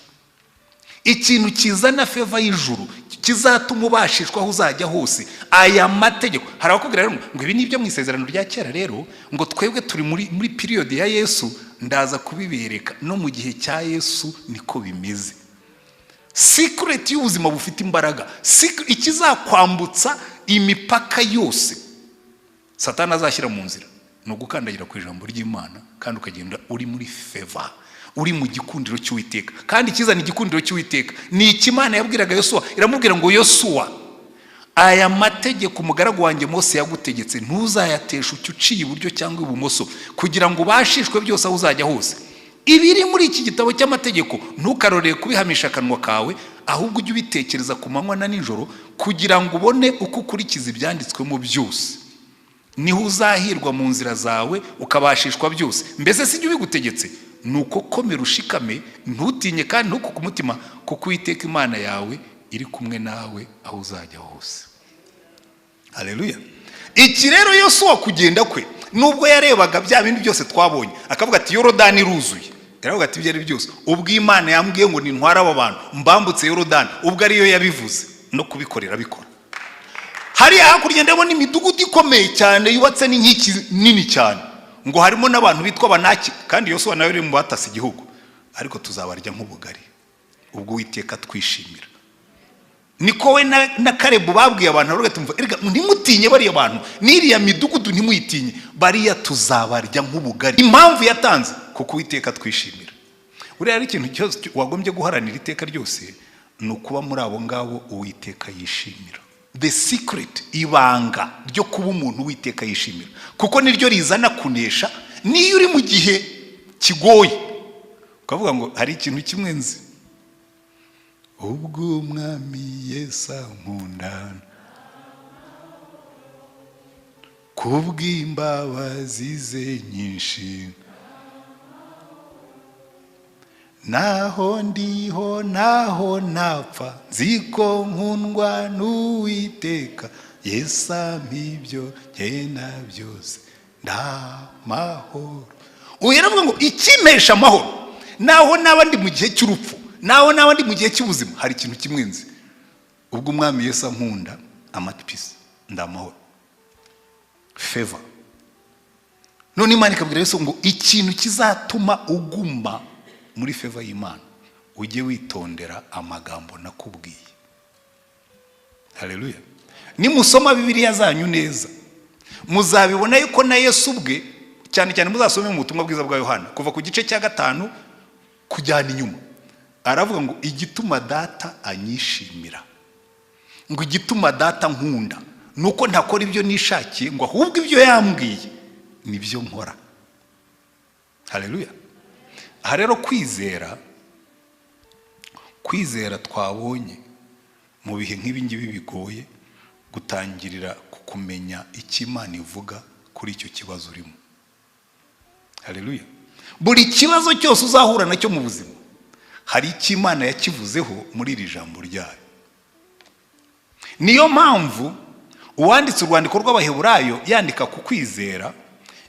ikintu kizana favor y'ijuru kizatuma ubashishwa aho uzajya hose, aya mategeko." Hari abakubwira rero ngo ibi ni ibyo mu isezerano rya kera, rero ngo twebwe turi muri période ya Yesu. Ndaza kubibereka, no mu gihe cya Yesu niko bimeze. Secret y'ubuzima bufite imbaraga, ikizakwambutsa imipaka yose Satani azashyira mu nzira, ni ugukandagira ku ijambo ry'Imana kandi ukagenda uri muri favor. Uri mu gikundiro cy'Uwiteka. Kandi ikizana igikundiro cy'Uwiteka ni iki? Imana yabwiraga Yosuwa, iramubwira ngo: "Yosuwa, aya mategeko umugaragu wanjye Mose yagutegetse ntuzayatesha ucyo uciye iburyo cyangwa ibumoso, kugira ngo ubashishwe byose aho uzajya hose. Ibiri muri iki gitabo cy'amategeko ntukarorere kubihamisha akanwa kawe, ahubwo ujye ubitekereza ku manywa na nijoro, kugira ngo ubone uko ukurikiza ibyanditswemo byose. Niho uzahirwa mu nzira zawe, ukabashishwa byose. Mbese si jye ubigutegetse? Ni uko komera ushikame, ntutinye kandi ntukuke umutima, kuko Uwiteka Imana yawe iri kumwe nawe aho uzajya hose." Haleluya! Iki rero, Yosuwa kugenda kwe, nubwo yarebaga bya bindi byose twabonye, akavuga ati: "Yorodani iruzuye," yaravuga ati: "Ibyo ari byose, ubwo Imana yambwiye ngo nintware aba bantu mbambutse Yorodani, ubwo ariyo yabivuze, no kubikorera bikora. Hariya hakurya ndabona imidugudu ikomeye cyane yubatse n'inkiki nini cyane, ngo harimo n'abantu bitwa Abanaki, kandi Yosuwa nawe uri mu batasi igihugu, ariko tuzabarya nk'ubugari ubwo Uwiteka twishimira." Niko we na Karebu babwiye abantu, baravuga ati: "Umva, erega ntimutinye bariya bantu, n'iriya midugudu ntimuyitinye, bariya tuzabarya nk'ubugari." Impamvu yatanze, kuko Uwiteka twishimira. Buriya hari ikintu cyose wagombye guharanira iteka ryose, ni ukuba muri abo ngabo Uwiteka yishimira. The secret, ibanga ryo kuba umuntu Uwiteka yishimira, kuko niryo rizana kunesha niyo uri mu gihe kigoye, ukavuga ngo: "Hari ikintu kimwe nzi, ubwo Umwami Yesu ankunda kubw'imbabazi ze nyinshi, naho ndiho, naho napfa, nzi ko nkundwa n'Uwiteka. Yesu ampa ibyo nkena byose, ndamahoro." Uyu yaravuga ngo: "Ikimpesha amahoro, naho naba ndi mu gihe cy'urupfu, naho naba ndi mu gihe cy'ubuzima, hari ikintu kimwe nzi: ubwo Umwami Yesu ankunda, I'm at peace, ndamahoro." Favor. None Imana ikabwira Yesu ngo: "Ikintu kizatuma uguma muri favor y'Imana, ujye witondera amagambo nakubwiye." Haleluya! Nimusoma Bibiliya zanyu neza, muzabibona yuko na Yesu ubwe, cyane cyane muzasome mu butumwa bwiza bwa Yohana kuva ku gice cya 5 kujyana inyuma, aravuga ngo: "Igituma Data anyishimira, ngo igituma Data nkunda, ni uko ntakora ibyo nishakiye, ngo ahubwo ibyo yambwiye nibyo nkora." Haleluya! Aha rero kwizera twabonye mu bihe nk'ibi ngibi bigoye, gutangirira ku kumenya icyo Imana ivuga kuri icyo kibazo urimo. Haleluya! Buri kibazo cyose uzahura nacyo mu buzima, hari icyo Imana yakivuzeho muri iri jambo ryayo. Niyo mpamvu uwanditse urwandiko rw'Abaheburayo, yandika ku kwizera,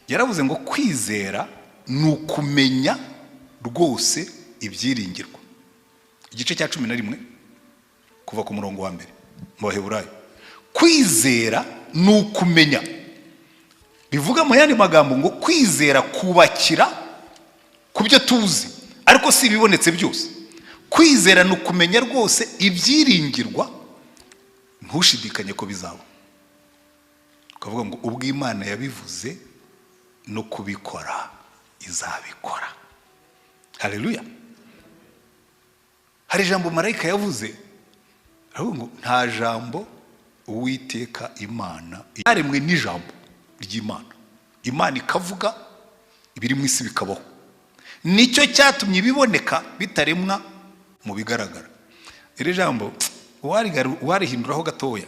yaravuze ngo: "Kwizera ni ukumenya rwose ibyiringirwa." Igice cya 11 kuva ku murongo wa 1 mu Baheburayo. Kwizera ni ukumenya, bivuga mu yandi magambo ngo kwizera kubakira ku byo tuzi, ariko si ibibonetse byose. Kwizera ni ukumenya rwose ibyiringirwa, ntushidikanye ko bizaba, ukavuga ngo: "Ubwo Imana yabivuze, no kubikora izabikora." Haleluya! Hari ijambo marayika yavuze, aravuga ngo: "Nta jambo Uwiteka Imana yaremwe n'ijambo ry'Imana." Imana ikavuga, ibiri mu isi bikabaho. Nicyo cyatumye ibiboneka bitaremwa mu bigaragara. Iri jambo uwarihinduraho gatoya,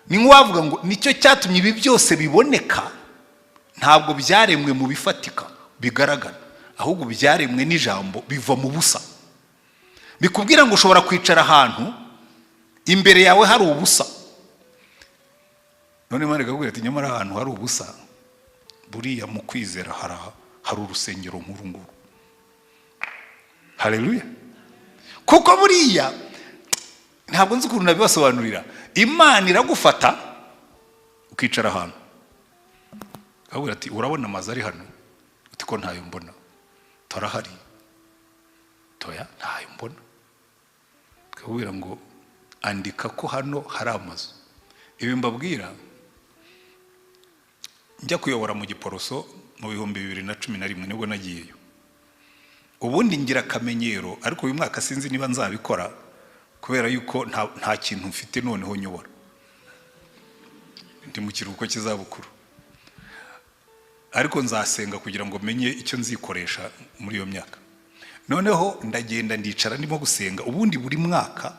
ni nk'uwavuga ngo: "Nicyo cyatumye ibi byose biboneka, ntabwo byaremwe mu bifatika bigaragara, ahubwo byaremwe n'ijambo, biva mu busa." Bikubwira ngo ushobora kwicara ahantu imbere yawe hari ubusa, none Imana ikakubwira ati: "Nyamara ahantu hari ubusa, buriya mu kwizera hari urusengero nk'uru nguru." Haleluya! Kuko buriya ntabwo nzi ukuntu nabibasobanurira. Imana iragufata, ukicara ahantu, akabwira ati: "Urabona amazu ari hano?" Uti: "Ko ntayo mbona." "Turahari." "Toya, ntayo mbona." Akabwira ngo: "Andika ko hano hari amazu." Ibi mbabwira, njya kuyobora mu Giporoso mu 2011, nibwo nagiyeyo. Ubundi ngira akamenyero, ariko uyu mwaka sinzi niba nzabikora kubera yuko nta kintu mfite noneho nyobora, ndi mu kiruhuko cy'izabukuru, ariko nzasenga kugira ngo menye icyo nzikoresha muri iyo myaka. Noneho ndagenda ndicara, ndimo gusenga. Ubundi buri mwaka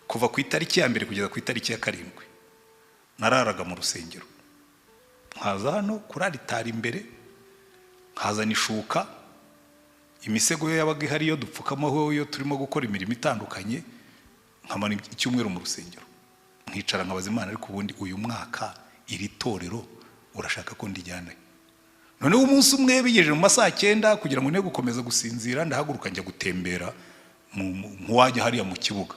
kuva ku itariki ya 1 kugeza ku itariki ya 7 nararaga mu rusengero, nkaza hano kuri aritari imbere, nkazana ishuka, imisego yo yabaga ihari iyo dupfukamaho iyo turimo gukora imirimo itandukanye, nkamara icyumweru mu rusengero, nkicara nkabaza Imana: "Ariko ubundi uyu mwaka iri torero urashaka ko ndijyanayo?" Noneho umunsi umwe bigejeje mu masaha 9, kugira ngo ne gukomeza gusinzira, ndahaguruka njya gutembera nk'uwajya hariya mu kibuga,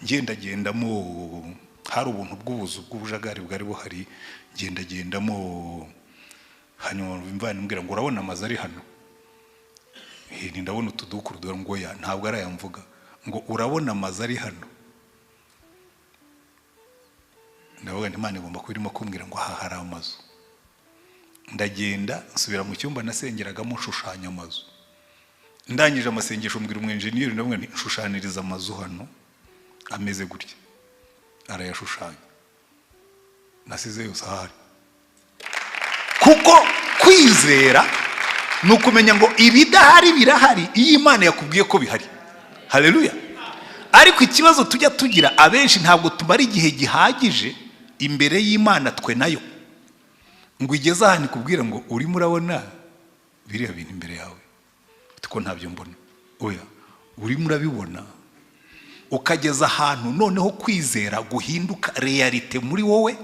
ngendagendamo. Hari ubuntu bw'ubuzu bw'ubujagari bwari buhari, ngendagendamo. Hanyuma imvana imbwira ngo: "Urabona amazu ari hano?" "Ndabona utudukuru." Dore ngo ya ntabwo ari aya mvuga, ngo: "Urabona amazu ari hano?" Ndavuga nti: "Imana igomba kuba irimo kumbwira ngo aha hari amazu." Ndagenda nsubira mu cyumba nasengeragamo, nshushanya amazu. Ndangije amasengesho mbwira umwenjeniyeri, ndavuga nti: "Nshushaniriza amazu hano ameze gutya." Arayashushanya, nasize yose ahari. Kuko kwizera ni ukumenya ngo ibidahari birahari iyo Imana yakubwiye ko bihari. Haleluya! Ariko ikibazo tujya tugira abenshi, ntabwo tumara igihe gihagije imbere y'Imana twe nayo, ngo igeze ahantu ikubwira ngo: "Urimo urabona biriya bintu imbere yawe?" Ko ntabyo mbona. Oya, urimo urabibona. Ukageza ahantu noneho kwizera guhinduka réalité muri wowe,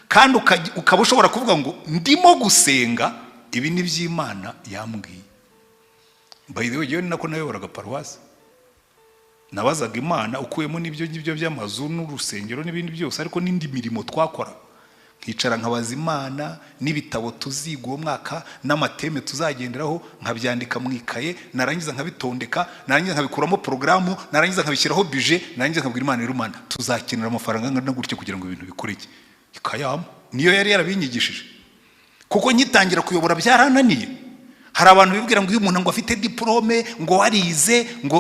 kandi ukaba ushobora kuvuga ngo: "Ndimo gusenga, ibi ni by'Imana yambwiye." By the way, ni nako nayoboraga paruwasi. Nabazaga Imana, ukuyemo n'ibyo ngibyo by'amazu n'urusengero n'ibindi byose, ariko n'indi mirimo twakora, nkicara nkabaza Imana n'ibitabo tuziga uwo mwaka n'ama thème tuzagenderaho, nkabyandika mu ikaye, narangiza nkabitondeka, narangiza nkabikuramo porogaramu, narangiza nkabishyiraho budget, narangiza nkabwira Imana: "Rero Imana, tuzakenera amafaranga angana gutya kugira ngo ibintu bikore iki." Ikayama. Niyo yari yarabinyigishije, kuko ngitangira kuyobora byarananiye. Hari abantu bibwira ngo iyo umuntu ngo afite diporome, ngo warize, ngo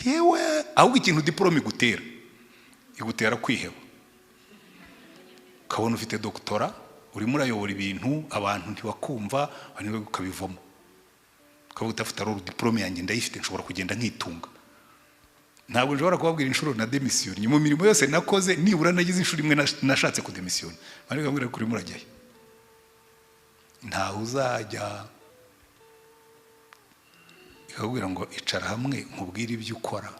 yewe. Ahubwo ikintu diporome igutera, igutera kwiheba. Ukabona ufite doctorat, urimo urayobora ibintu, abantu ntibakumva, ukabivamo, ukavuga udafite ari diporome yanjye ndayifite, nshobora kugenda nkitunga. Ntabwo nshobora kubabwira inshuro na démissionné mu mirimo yose nakoze. Nibura nagize inshuro imwe nashatse kudemisiyona. Ariko nkabwira ko urimo urajyayo, ntawe uzajya. Ikakubwira ngo: "Icara hamwe nkubwire ibyo ukora,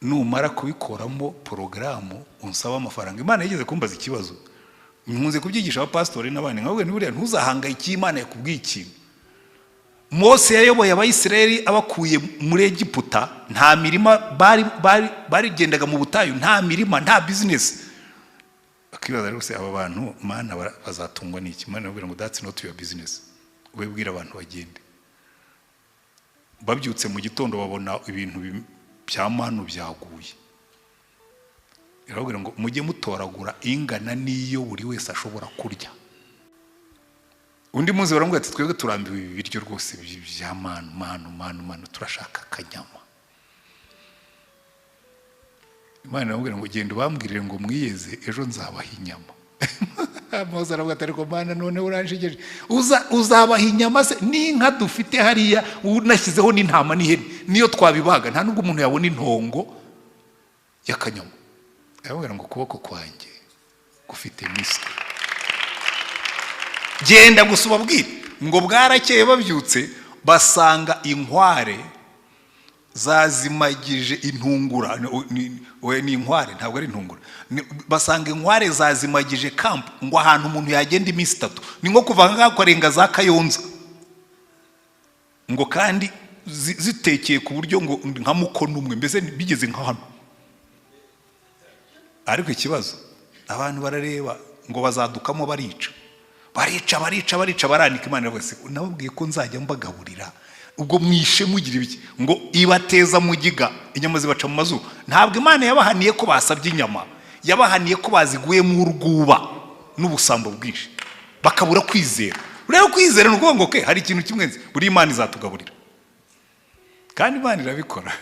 numara kubikoramo porogaramu unsaba amafaranga." Imana yigeze kumbaza ikibazo, nkunze kubyigisha abapasitori n'abandi, nkababwira nti: "Buriya ntuzahangayike iyo Imana yakubwiye ikintu." Mose yayoboye Abayisiraheli abakuye muri Egiputa, nta mirima bari barigendaga mu butayu, nta mirima, nta bizinesi. Bakibaza rero se: "Aba bantu, Mana, bazatungwa n'iki?" Imana irababwira ngo: "That's not your business, wowe bwira abantu bagende." Babyutse mu gitondo babona ibintu bya manu byaguye. Irababwira ngo: "Mujye mutoragura ingana n'iyo buri wese ashobora kurya." Undi munsi baramubwira ati: "Twebwe turambiwe ibi biryo rwose bya manu, manu, manu, manu, turashaka akanyama." Imana iramubwira ngo: "Genda ubambwirire ngo mwiyeze, ejo nzabaha inyama." Mose aravuga ati: "Ariko Mana, none uranjegeje, uzabaha inyama se n'inka dufite hariya, unashyizeho n'intama n'ihene, niyo twabibaga nta nubwo umuntu yabona intongo y'akanyama?" Aramubwira ngo: "Ukuboko kwanjye gufite muscle, genda gusa ubabwire." Ngo bwarakeye, babyutse basanga inkware zazimagije intungura. Oya, ni inkware, ntabwo ari intungura. Basanga inkware zazimagije camp, ngo ahantu umuntu yagenda iminsi 3, ni nko kuva ngaha ukarenga za Kayonza, ngo kandi zitekeye ku buryo ngo nka mukono umwe, mbese bigeze nka hano. Ariko ikibazo, abantu barareba ngo bazadukamo, barica, barica, barica, barica, baranika. Imana iravuga: "Se nababwiye ko nzajya mbagaburira, ubwo mwishe mugira ibiki?" Ngo ibateza mugiga, inyama zibaca mu mazuru. Ntabwo Imana yabahaniye ko basabye inyama, yabahaniye ko baziguyemo urwuba n'ubusambo bwinshi, bakabura kwizera. Rero kwizera ni ukuvuga ngo ke hari ikintu kimwe nzi, buri Imana izatugaburira. Kandi Imana irabikora,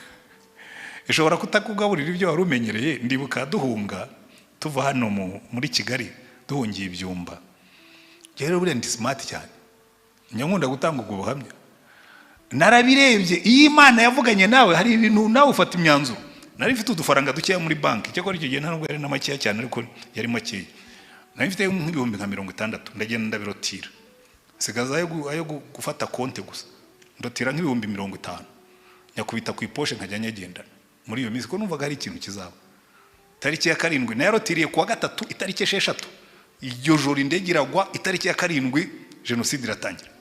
ishobora kutakugaburira ibyo wari umenyereye. Ndibuka duhunga tuva hano muri Kigali, duhungiye ibyumba. Rero buriya ndi smart cyane, njya nkunda gutanga ubwo buhamya. Narabirebye, iyo Imana yavuganye nawe, hari ibintu nawe ufata imyanzuro. Nari mfite udufaranga dukeya muri banki. Cyakora icyo gihe nta nubwo yari na makeya cyane, ariko yari makeya. Nari mfite nk'ibihumbi nka 60. Ndagenda ndabirotira, nsigaza ayo gufata konte gusa. Ndotira nk'ibihumbi 50, nyakubita ku iposhe, nkajya nyagendana muri iyo minsi, ko numvaga hari ikintu kizaba. Tariki ya 7, nayarotiriye kuwa gatatu, itariki 6 iryo joro indege iragwa, itariki ya 7 jenoside iratangira.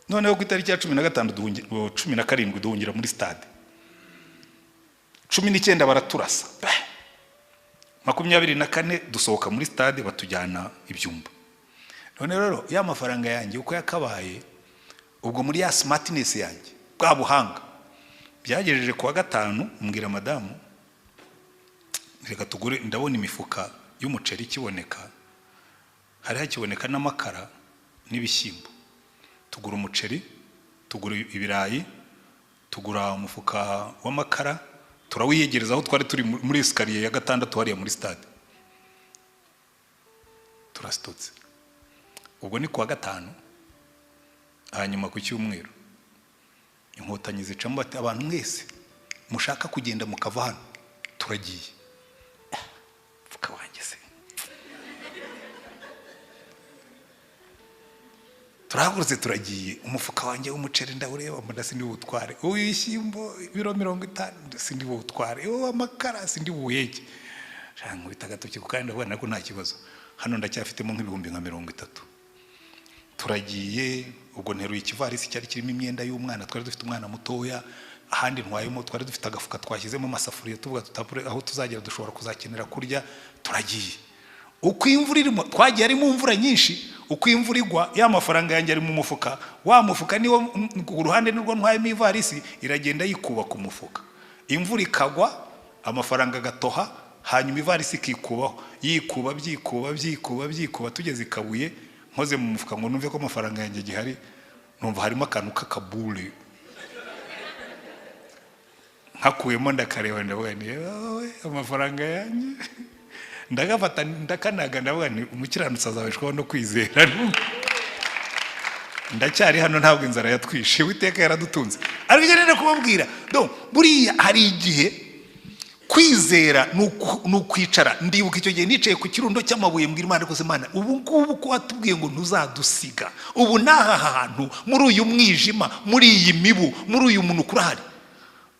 Noneho ku itariki ya 15 17 duhungira muri stade, 19 baraturasa. Bah! 24 dusohoka muri stade, batujyana ibyumba. None rero ya mafaranga yanjye uko yakabaye, ubwo muri ya smartness yanjye, bwa buhanga, byagejeje kuwa gatanu mbwira madamu: "Reka tugure, ndabona imifuka y'umuceri ikiboneka, hari hakiboneka n'amakara n'ibishyimbo." Tugura umuceri, tugura ibirayi, tugura umufuka w'amakara, turawiyegereza aho twari turi muri escalier ya gatandatu hariya muri stade. Turasitotse. Ubwo ni kuwa gatanu. Hanyuma ku cyumweru Inkotanyi zicamo, bati: "Abantu mwese mushaka kugenda mukava hano, turagiye." Pfuka wanjye se, turahagurutse turagiye. Umufuka wanjye w'umuceri ndawureba, mbona sindi buwutware, uw'ibishyimbo ibiro 50 sindi buwutware, uw'amakara sindi buwuheke. Nkubita agatoki ku kandi, ndavuga nako nta kibazo, hano ndacyafitemo nk'ibihumbi nka 30. Turagiye. Ubwo nteruye ikivarisi cyari kirimo imyenda y'umwana, twari dufite umwana mutoya. Ahandi ntwayemo, twari dufite agafuka twashyizemo amasafuriya, tuvuga tutapure aho tuzagera dushobora kuzakenera kurya. Turagiye. Uko imvura irimo, twagiye ari mu mvura nyinshi. Uko imvura igwa, ya mafaranga yanjye ari mu mufuka, wa mufuka niwo ku ruhande nirwo ntwayemo ivarisi, iragenda yikuba ku mufuka. Imvura ikagwa, amafaranga agatoha, hanyuma ivarisi ikikubaho, yikuba, byikuba, byikuba, byikuba. Tugeze i Kabuye, nkoze mu mufuka ngo numve ko amafaranga yanjye gihari, numva harimo akantu k'akabure. Nkakuyemo ndakareba, ndavuga nti: "Wowe, amafaranga yanjye." Ndagafata, ndakanaga, ndavuga nti: "Umukiranutsi azabeshwaho no kwizera." Ndacyari hano, ntabwo inzara yatwishe, Uwiteka yaradutunze. Ariko icyo nenda kubabwira donc, buriya hari igihe kwizera ni ukwicara. Ndibuka icyo gihe nicaye ku kirundo cy'amabuye, mbwira Imana: "Rwose Imana, ubu ngubu ko watubwiye ngo ntuzadusiga, ubu n'aha hantu muri uyu mwijima, muri iyi mibu, muri uyu munuko, urahari?"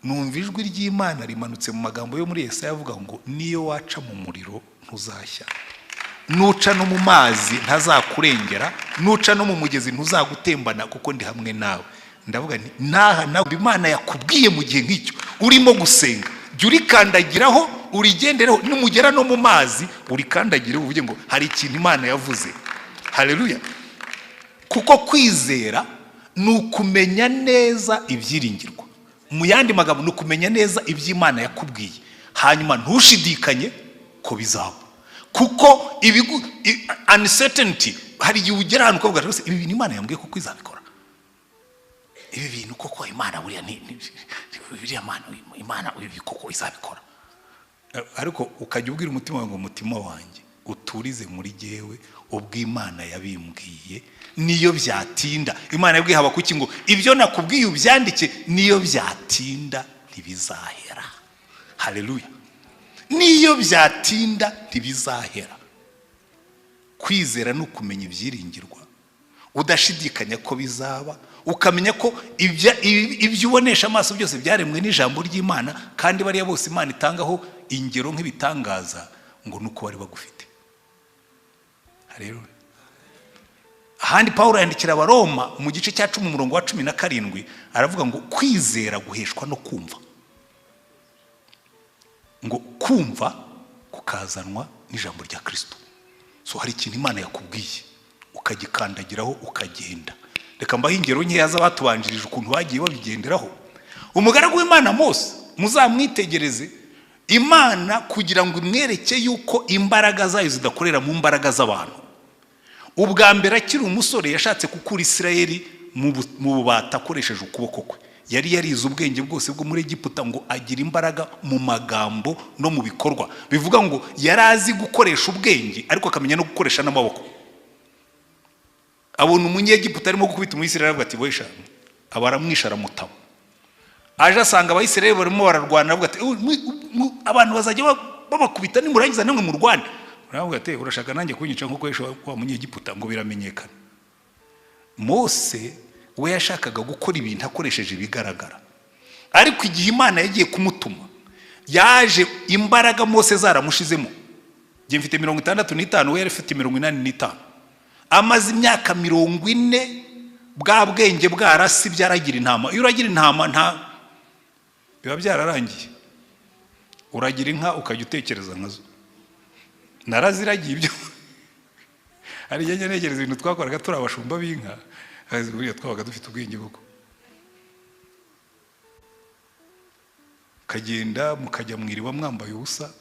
Numva ijwi ry'Imana rimanutse mu magambo yo muri Yesaya avuga ngo: "Niyo waca mu muriro ntuzashya, nuca no mu mazi ntazakurengera, nuca no mu mugezi ntuzagutembana, kuko ndi hamwe nawe." Ndavuga nti: "Naha nawe Imana yakubwiye mu gihe nk'icyo urimo gusenga, jya urikandagiraho, urigendereho. Numugera no mu mazi urikandagire, uvuge ngo hari ikintu Imana yavuze." Haleluya! Kuko kwizera ni ukumenya neza ibyiringirwa. Mu yandi magambo, ni ukumenya neza ibyo Imana yakubwiye, hanyuma ntushidikanye ko bizaba. Kuko uncertainty, hari igihe ugera ahantu ukavuga: "Rwose ibi bintu Imana yambwiye koko izabikora? Ibi bintu koko Imana buriya biriya Mana, Imana ibi koko izabikora?" Ariko ukajya ubwira umutima wawe ngo: "Umutima wanjye, uturize muri jyewe, ubwo Imana yabimbwiye, niyo byatinda." Imana yabwiye Habakuki ngo: "Ibyo nakubwiye ubyandike, niyo byatinda ntibizahera." Haleluya! Niyo byatinda ntibizahera. Kwizera ni ukumenya ibyiringirwa, udashidikanya ko bizaba, ukamenya ko ibyo ubonesha amaso byose byaremwe n'ijambo ry'Imana. Kandi bariya bose Imana itangaho ingero nk'ibitangaza ngo ni uko bari bagufite. Haleluya! Ahandi Pawulo yandikira Abaroma mu gice cya 10, umurongo wa 17, aravuga ngo kwizera guheshwa no kumva, ngo kumva kukazanwa n'ijambo rya Kirisito. So hari ikintu Imana yakubwiye, ukagikandagiraho, ukagenda. Reka mbahe ingero nkeya z'abatubanjirije, ukuntu bagiye babigenderaho. Umugaragu w'Imana Mose, muzamwitegereze. Imana kugira ngo imwereke yuko imbaraga zayo zidakorera mu mbaraga z'abantu, ubwa mbere akiri umusore yashatse gukura Isirayeli mu bubata akoresheje ukuboko kwe. Yari yarize ubwenge bwose bwo muri Egiputa, ngo agira imbaraga mu magambo no mu bikorwa. Bivuga ngo yari azi gukoresha ubwenge, ariko akamenya no gukoresha n'amaboko. Abona Umunyegiputa arimo gukubita Umuyisirayeli, aravuga ati: "Wesha." Aba aramwishe, aramutaba. Aje asanga Abayisirayeli barimo bararwana, aravuga ati: "Abantu bazajya babakubita, nimurangiza namwe murwane." Aravuga ati: "Urashaka nanjye kunyica nk'uko yishe wa Munyegiputa ngo biramenyekana?" Mose we yashakaga gukora ibintu akoresheje ibigaragara, ariko igihe Imana yagiye kumutuma, yaje imbaraga Mose zaramushizemo. Njye mfite 65, we yari afite 85. Amaze imyaka 40, bwa bwenge bwarasibye, aragira intama. Iyo uragira intama, nta biba byararangiye. Uragira inka ukajya utekereza nkazo. Naraziragiye ibyo. Hari igihe njya ntekereza ibintu twakoraga turi abashumba b'inka, buriya twabaga dufite ubwenge koko. Ukagenda mukajya mu iriba mwambaye ubusa,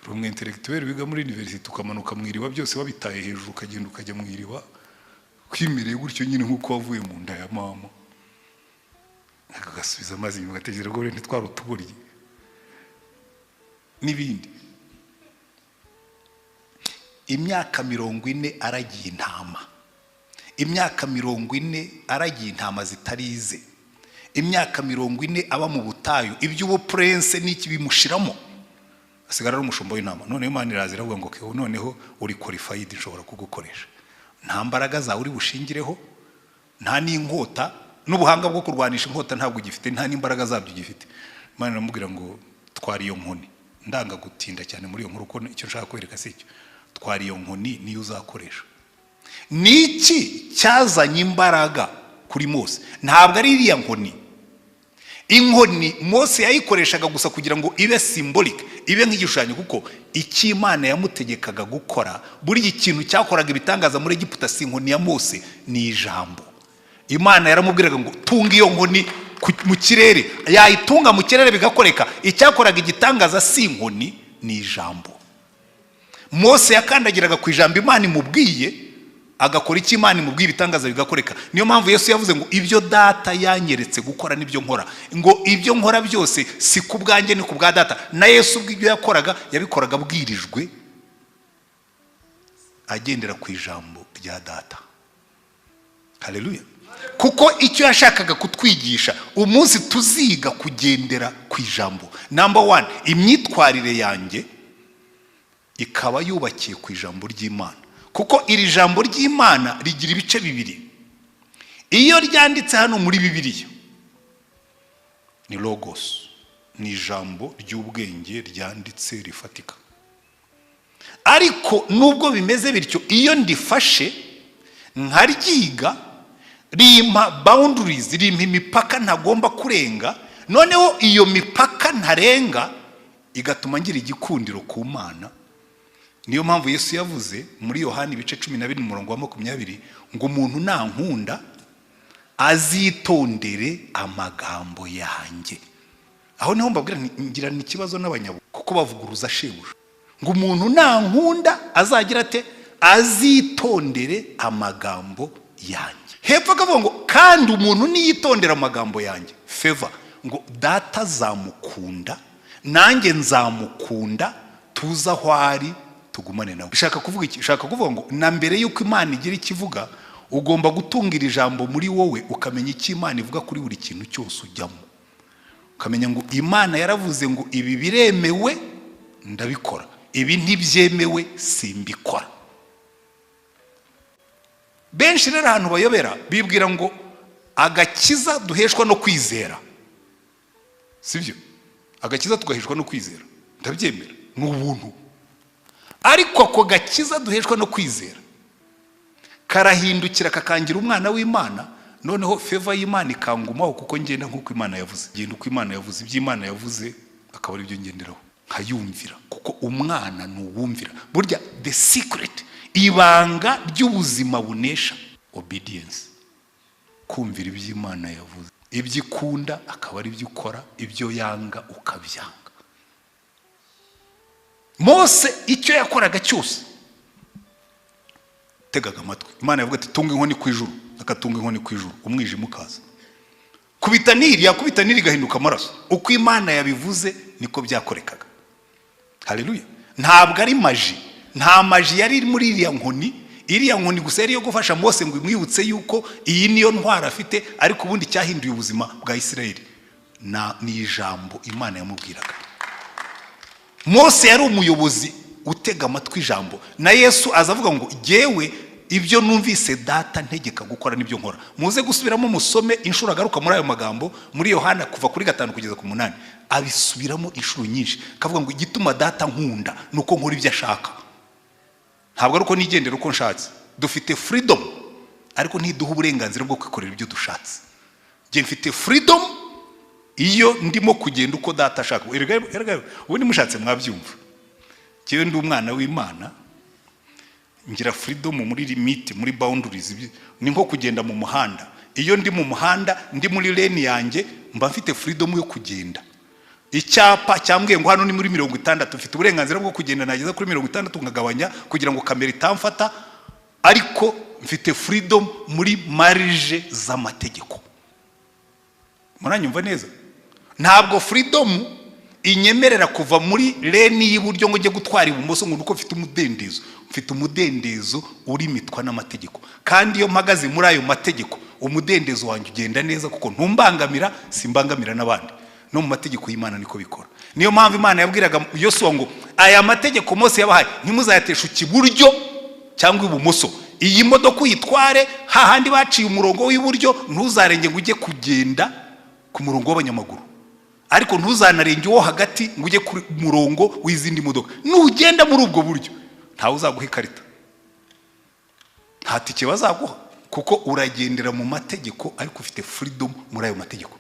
uri umu intellectuel wiga muri université, ukamanuka mu iriba byose wabitaye hejuru, ukagenda ukajya mu iriba kwimereye gutyo nyine nk'uko wavuye mu nda ya mama, agasubiza amazi inyuma, ugatekereza ko ntitwari utuburye n'ibindi. Imyaka 40 aragiye intama, imyaka 40 aragiye intama zitarize, imyaka 40 aba mu butayu, iby'ubupurense n'iki bimushiramo, asigara ari umushumba w'intama. Noneho Imana iraza iravuga ngo: "Keho, noneho uri qualified, nshobora kugukoresha. Nta mbaraga zawe uri bushingireho, nta n'inkota, n'ubuhanga bwo kurwanisha inkota ntabwo ugifite, nta n'imbaraga zabyo ugifite." Imana iramubwira ngo: "Twara iyo nkoni." Ndanga gutinda cyane muri iyo nkuru, kuko icyo nshaka kwereka si icyo. Twara iyo nkoni, niyo uzakoresha. Ni iki cyazanye imbaraga kuri Mose? Ntabwo ari iriya nkoni. Inkoni Mose yayikoreshaga gusa kugira ngo ibe symbolic, ibe nk'igishushanyo, kuko icyo Imana yamutegekaga gukora, buri ikintu cyakoraga ibitangaza muri Egiputa si inkoni ya Mose, ni ijambo. Imana yaramubwiraga ngo: "Tunga iyo nkoni mu kirere." Yayitunga mu kirere, bigakoreka. Icyakoraga igitangaza si inkoni, ni ijambo. Mose yakandagiraga ku ijambo Imana imubwiye, agakora icyo Imana imubwiye, ibitangaza bigakoreka. Niyo mpamvu Yesu yavuze ngo: "Ibyo Data yanyeretse gukora nibyo nkora." Ngo: "Ibyo nkora byose si ku bwanjye, ni ku bwa Data." Na Yesu ubwo ibyo yakoraga, yabikoraga abwirijwe, agendera ku ijambo rya Data. Haleluya! Kuko icyo yashakaga kutwigisha, umunsi tuziga kugendera ku ijambo, number one, imyitwarire yanjye ikaba yubakiye ku ijambo ry'Imana. Kuko iri jambo ry'Imana rigira ibice bibiri. Iyo ryanditse hano muri Bibiliya ni logos, ni ijambo ry'ubwenge ryanditse rifatika. Ariko nubwo bimeze bityo, iyo ndifashe nkaryiga, rimpa boundaries, rimpa imipaka ntagomba kurenga. Noneho iyo mipaka ntarenga igatuma ngira igikundiro ku Mana. Niyo mpamvu Yesu yavuze muri Yohani ibice 12 umurongo wa 20 ngo: "Umuntu nankunda azitondere amagambo yanjye." Aho niho mbabwira nti ngirana ikibazo n'abanyabu, kuko bavuguruza shebuja. Ngo: "Umuntu nankunda azagira ate? Azitondere amagambo yanjye." Hepfo akavuga ngo: "Kandi umuntu niyitondera amagambo yanjye," favor, ngo "Data azamukunda, nanjye nzamukunda, tuze aho ari, tugumane nawe." Bishaka kuvuga iki? Bishaka kuvuga ngo na mbere y'uko Imana igira icyo ivuga, ugomba gutunga iri jambo muri wowe, ukamenya icyo Imana ivuga kuri buri kintu cyose ujyamo. Ukamenya ngo Imana yaravuze ngo ibi biremewe, ndabikora, ibi ntibyemewe, simbikora. Benshi rero ahantu bayobera, bibwira ngo agakiza duheshwa no kwizera. Sibyo. Agakiza tugaheshwa no kwizera, ndabyemera, ni ubuntu. Ariko ako gakiza duheshwa no kwizera karahindukira kakangira umwana w'Imana, noneho favor y'Imana ikangumaho, kuko ngenda nk'uko Imana yavuze, ngenda uko Imana yavuze. Ibyo Imana yavuze akaba ari byo ngenderaho, nkayumvira, kuko umwana ni uwumvira. Burya the secret, ibanga ry'ubuzima bunesha, obedience, kumvira ibyo Imana yavuze. Ibyo ikunda akaba ari byo ukora, ibyo yanga ukabyanga. Mose icyo yakoraga cyose, tegaga amatwi Imana. Yavuga ati: "Tunga inkoni ku ijuru," akatunga inkoni ku ijuru, umwijima ukaza. Kubita Nili, yakubita Nili igahinduka amaraso. Uko Imana yabivuze niko byakorekaga. Haleluya! Ntabwo ari magie, nta magie yari iri muri iriya nkoni. Iriya nkoni gusa yari iyo gufasha Mose ngo imwibutse yuko iyi niyo ntwaro afite, ariko ubundi cyahinduye ubuzima bwa Isirayeli ni ijambo Imana yamubwiraga. Mose yari umuyobozi utega amatwi ijambo. Na Yesu aza avuga ngo: "Jyewe ibyo numvise Data ntegeka gukora nibyo nkora." Muze gusubiramo musome inshuro agaruka muri ayo magambo muri Yohana kuva kuri 5 kugeza ku 8. Abisubiramo inshuro nyinshi, akavuga ngo: "Igituma Data nkunda ni uko nkora ibyo ashaka, ntabwo ari uko nigendera uko nshatse." Dufite freedom, ariko ntiduha uburenganzira bwo kwikorera ibyo dushatse. Njye mfite freedom iyo ndimo kugenda uko Data ashaka. Erega ubundi mushatse mwabyumva. Njyewe ndi umwana w'Imana, ngira freedom muri limit, muri boundaries. Ni nko kugenda mu muhanda. Iyo ndi mu muhanda, ndi muri lane yanjye, mba mfite freedom yo kugenda. Icyapa cyambwiye ngo hano ni muri 60, mfite uburenganzira bwo kugenda. Nageza kuri 60 nkagabanya kugira ngo kamera itamfata, ariko mfite freedom muri marge z'amategeko. Muranyumva neza? Ntabwo freedom inyemerera kuva muri lane y'iburyo ngo njye gutwara ibumoso ngo nuko mfite umudendezo. Mfite umudendezo urimitwa n'amategeko, kandi iyo mpagaze muri ayo mategeko, umudendezo wanjye ugenda neza, kuko ntumbangamira, simbangamira n'abandi. No mu mategeko y'Imana niko bikora. Niyo mpamvu Imana yabwiraga Yosuwa ngo: "Aya mategeko Mose yabahaye ntimuzayateshuke iburyo cyangwa ibumoso. Iyi modoka uyitware hahandi baciye umurongo w'iburyo, ntuzarenge ngo ujye kugenda ku murongo w'abanyamaguru, ariko ntuzanarenge uwo hagati ngo ujye ku murongo w'izindi modoka. Nugenda muri ubwo buryo, ntawe uzaguha ikarita, nta tike bazaguha, kuko uragendera mu mategeko, ariko ufite freedom muri ayo mategeko."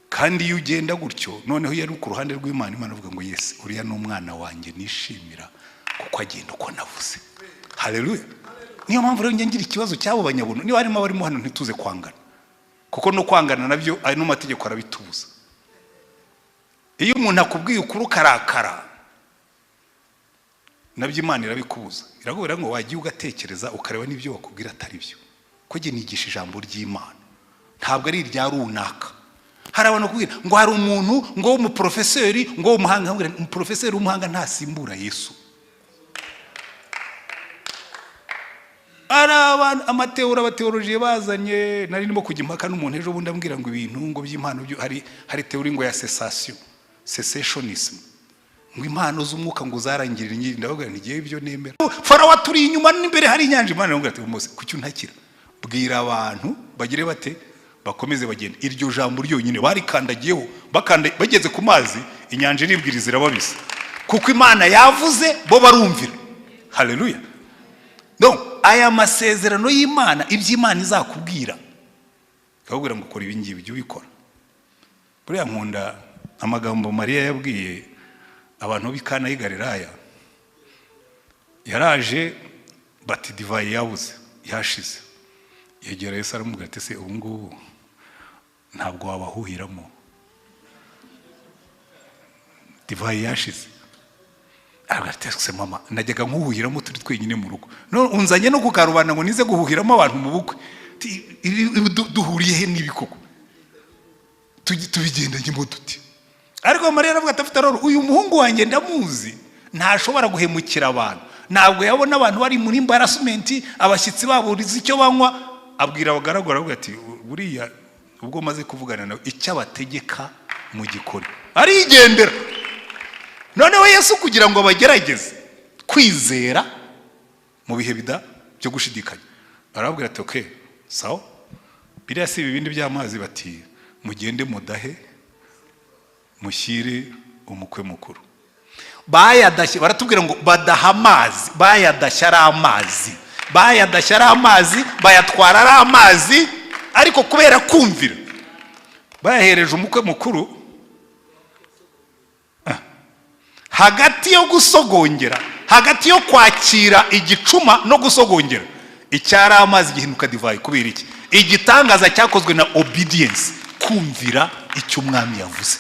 Kandi iyo ugenda gutyo, noneho iyo ari ku ruhande rw'Imana, Imana ivuga ngo: "Yes, uriya ni umwana wanjye nishimira, kuko agenda uko navuze." Haleluya! Niyo mpamvu rero njya ngira ikibazo cy'abo banyabuntu, niba harimo abarimo hano, ntituze kwangana, kuko no kwangana nabyo ayo mategeko arabitubuza. Iyo umuntu akubwiye ukuri ukarakara, nabyo Imana irabikubuza. Irakubwira ngo wagiye ugatekereza, ukareba n'ibyo bakubwira atari byo. Ko njye nigisha ijambo ry'Imana, ntabwo ari irya runaka. Hari abantu bakubwira ngo hari umuntu ngo w'umuporofeseri, ngo w'umuhanga. Nkabwira nti, umuporofeseri w'umuhanga ntasimbura Yesu. Hari abantu amateori, abateolojiye bazanye. Nari ndimo kujya impaka n'umuntu ejo bundi, ambwira ngo ibintu ngo by'impano hari théorie ngo ya cessation, cessationism, ngo impano z'umwuka ngo zarangirira nyiri. Ndababwira nti: "Ngiye ibyo nemera, Farawo aturi inyuma n'imbere hari inyanja." Imana iramubwira ati: "Mose, kuki untakira? Bwira abantu bagire bate? Bakomeze bagende." Iryo jambo ryonyine barikandagiyeho, bakanda bageze ku mazi, inyanja iribwiriza irababisa, kuko Imana yavuze, bo barumvira. Haleluya! No aya masezerano y'Imana, ibyo Imana izakubwira, ikakubwira ngo ukora ibi ngibi, jya ubikora. Buriya nkunda amagambo Mariya yabwiye abantu b'i Kana y'i Galilaya. Yaraje bati: "Divayi yabuze, yashize." Yegera Yesu aramubwira ati: "Se ubu ngubu ntabwo wabahuhiramo? Divayi yashize." Aravuga ati: "Se mama, najyaga nkuhuhiramo turi twenyine mu rugo, none unzanye no ku karubanda ngo nize guhuhiramo abantu mu bukwe. Ati, ibi duhuriye he n'ibi koko? Tubigendanyemo duti?" Ariko Mariya aravuga ati: "Afite rero uyu muhungu wanjye ndamuzi, ntashobora guhemukira abantu, ntabwo yabona abantu bari muri embarrassment, abashyitsi baburize icyo banywa." Abwira abagaragu, aravuga ati: "Buriya ubwo maze kuvugana nawe, icyo abategeka mugikore." Arigendera. Noneho Yesu, kugira ngo abagerageze kwizera mu bihe bida byo gushidikanya, arababwira ati: "Okay, sawa, biriya si ibibindi by'amazi?" Bati: "Mugende mudahe, mushyire umukwe mukuru." Bayadashye, baratubwira ngo badaha amazi, bayadashye ari amazi, bayadashye ari amazi, bayatwara ari amazi, ariko kubera kumvira bayahereje umukwe mukuru. Hagati yo gusogongera, hagati yo kwakira igicuma no gusogongera, icyari amazi gihinduka divayi. Kubera iki? Igitangaza cyakozwe na obedience, kumvira icyo umwami yavuze.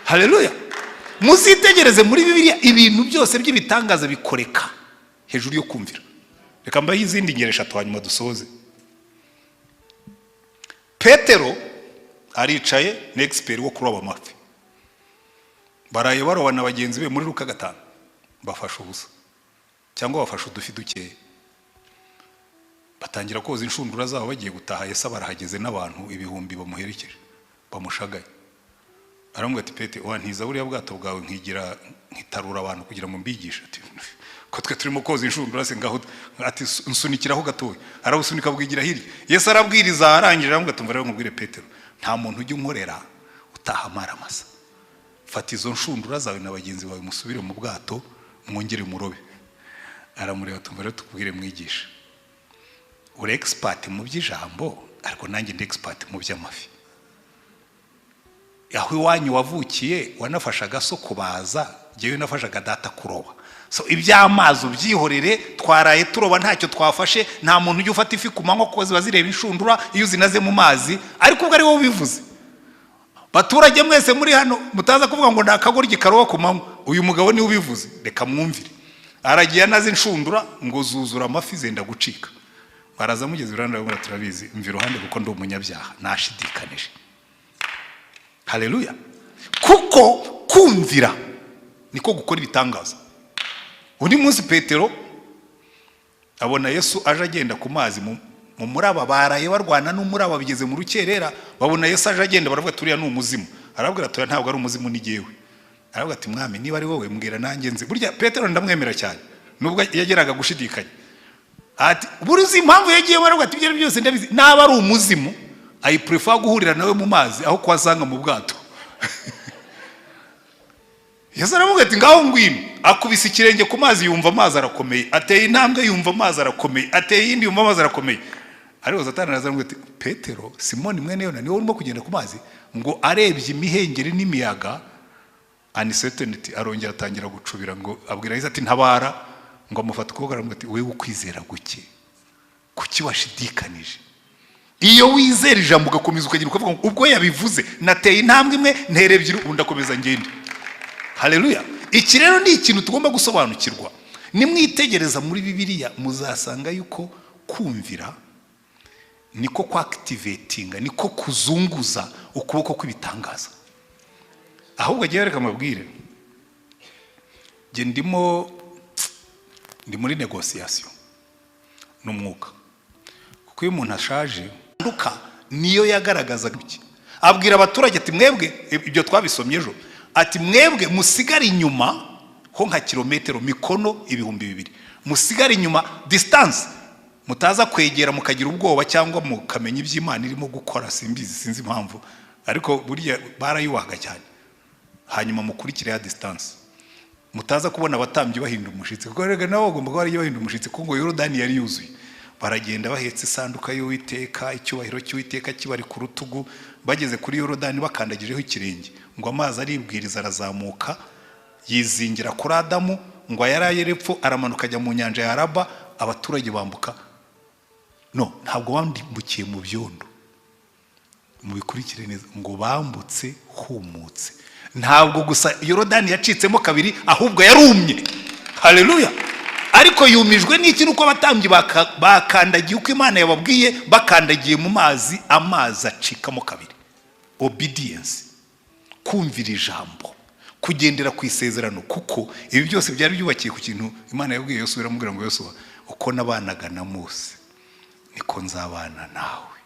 Haleluya! Muzitegereze muri Bibiliya, ibintu byose by'ibitangaza bikoreka hejuru yo kumvira. Reka mbahe izindi ngero eshatu, hanyuma dusoze. Petero aricaye, ni expert wo kuroba amafi. Baraye baroba na bagenzi be muri Luka 5, bafashe ubusa cyangwa bafashe udufi dukeya. Batangira koza inshundura zabo bagiye gutaha. Yesu barahageze n'abantu ibihumbi bamuherekeje bamushagaye. Aramubwira ati: "Pete, wantiza buriya bwato bwawe nkigira nkitarura abantu kugira ngo mbigishe." Ati: "Ko twe turimo koza inshundura se?" "Ngaho." Ati: "Nsunikiraho gatoya." Arabusunika bwigira hirya. Yesu arabwiriza, arangije aramubwira ati: "Umva rero nkubwire Petero, nta muntu ujya unkorera utaha amara masa. Fata izo nshundura zawe na bagenzi bawe, musubire mu bwato mwongere murobe." Aramureba ati: "Umva rero tukubwire mwigisha, uri expert mu by'ijambo, ariko nanjye ndi expert mu by'amafi. Aho iwanyu wavukiye wanafashaga so kubaza, njyewe nafashaga data kuroba. So iby'amazi ubyihorere. Twaraye turoba ntacyo twafashe. Nta muntu ujya ufata ifi ku manywa kuko ziba zireba inshundura iyo uzinaze mu mazi. Ariko ubwo ari wowe ubivuze, baturage mwese muri hano mutaza kuvuga ngo ni akagoryi karoba ku manywa, uyu mugabo niwe ubivuze, reka mwumvire." Aragiye anaze inshundura ngo zuzura amafi zenda gucika. Baraza mugeze iruhande baramubwira: "Turabizi, mva iruhande kuko ndi umunyabyaha, nashidikanije." Haleluya! Kuko kumvira niko gukora ibitangaza. Undi munsi Petero abona Yesu aje agenda ku mazi mu muraba. Baraye barwana n'umuraba, bigeze mu rukerera babona Yesu aje agenda, baravuga: "Turiya ni umuzimu." Arabwira ati: "Ntabwo ari umuzimu, ni jyewe." Aravuga ati: "Mwami, niba ari wowe mbwira nanjye nzi." Burya Petero ndamwemera cyane nubwo yageraga gushidikanya. Ati buri uzi impamvu yagiye, baravuga ati: "Ibyo ari byose ndabizi, naba ari umuzimu I prefer guhurira nawe mu mazi aho kuhasanga mu bwato." Yesu aravuga ati: "Ngaho ngwino." Akubise ikirenge ku mazi yumva amazi arakomeye, ateye intambwe yumva amazi arakomeye, ateye iyindi yumva amazi arakomeye. Ariko Satani araza aramubwira ati: "Petero, Simoni mwene Yona, niwe urimo kugenda ku mazi?" Ngo arebye imihengeri n'imiyaga, uncertainty, arongera atangira gucubira. Ngo abwira Yesu ati: "Ntabara." Ngo amufata ukuboko aramubwira ati: "Wewe ukwizera guke, kuki washidikanije?" Iyo wizera ijambo ugakomeza ukagira ukavuga ngo ubwo yabivuze, nateye intambwe imwe, ntere ebyiri, ubu ndakomeza ngende. Haleluya! Iki rero ni ikintu tugomba gusobanukirwa. Nimwitegereza muri Bibiliya muzasanga yuko kumvira niko kwactivatinga, niko kuzunguza ukuboko kw'ibitangaza. Ahubwo agiye, reka amabwire, njye ndimo ndi muri négociation n'umwuka, kuko iyo umuntu ashaje nduka niyo yagaragazaga iki. Abwira abaturage ati: "Mwebwe," ibyo twabisomye ejo, ati: "Mwebwe musigare inyuma ho nka kilometero mikono 2000, musigare inyuma distance, mutaza kwegera mukagira ubwoba cyangwa mukamenya ibyo Imana irimo gukora." Simbizi, sinzi impamvu, ariko burya barayubahaga cyane. "Hanyuma mukurikire ya distance, mutaza kubona abatambyi bahinda umushitsi," kuko rega nabo bagomba kuba bariyo bahinda umushitsi, kuko ngo Yorodani yari yuzuye. Baragenda bahetse isanduka y'Uwiteka, icyubahiro cy'Uwiteka kibari ku rutugu. Bageze kuri Yorodani bakandagijeho ikirenge, ngo amazi aribwiriza arazamuka yizingira kuri Adamu, ngo ayaraye epfo aramanuka ajya mu nyanja ya Araba. Abaturage bambuka. No ntabwo bambukiye mu byondo, mubikurikire neza, ngo bambutse humutse. Ntabwo gusa Yorodani yacitsemo kabiri, ahubwo yarumye. Haleluya! Ariko yumijwe n'iki? Nuko abatambyi bakandagiye uko Imana yababwiye, bakandagiye mu mazi, amazi acikamo kabiri. Obedience, kumvira ijambo, kugendera ku isezerano, kuko ibi byose byari byubakiye ku kintu Imana yabwiye Yosuwa. Iramubwira ngo: "Yosuwa, uko nabanaga na Mose niko nzabana nawe.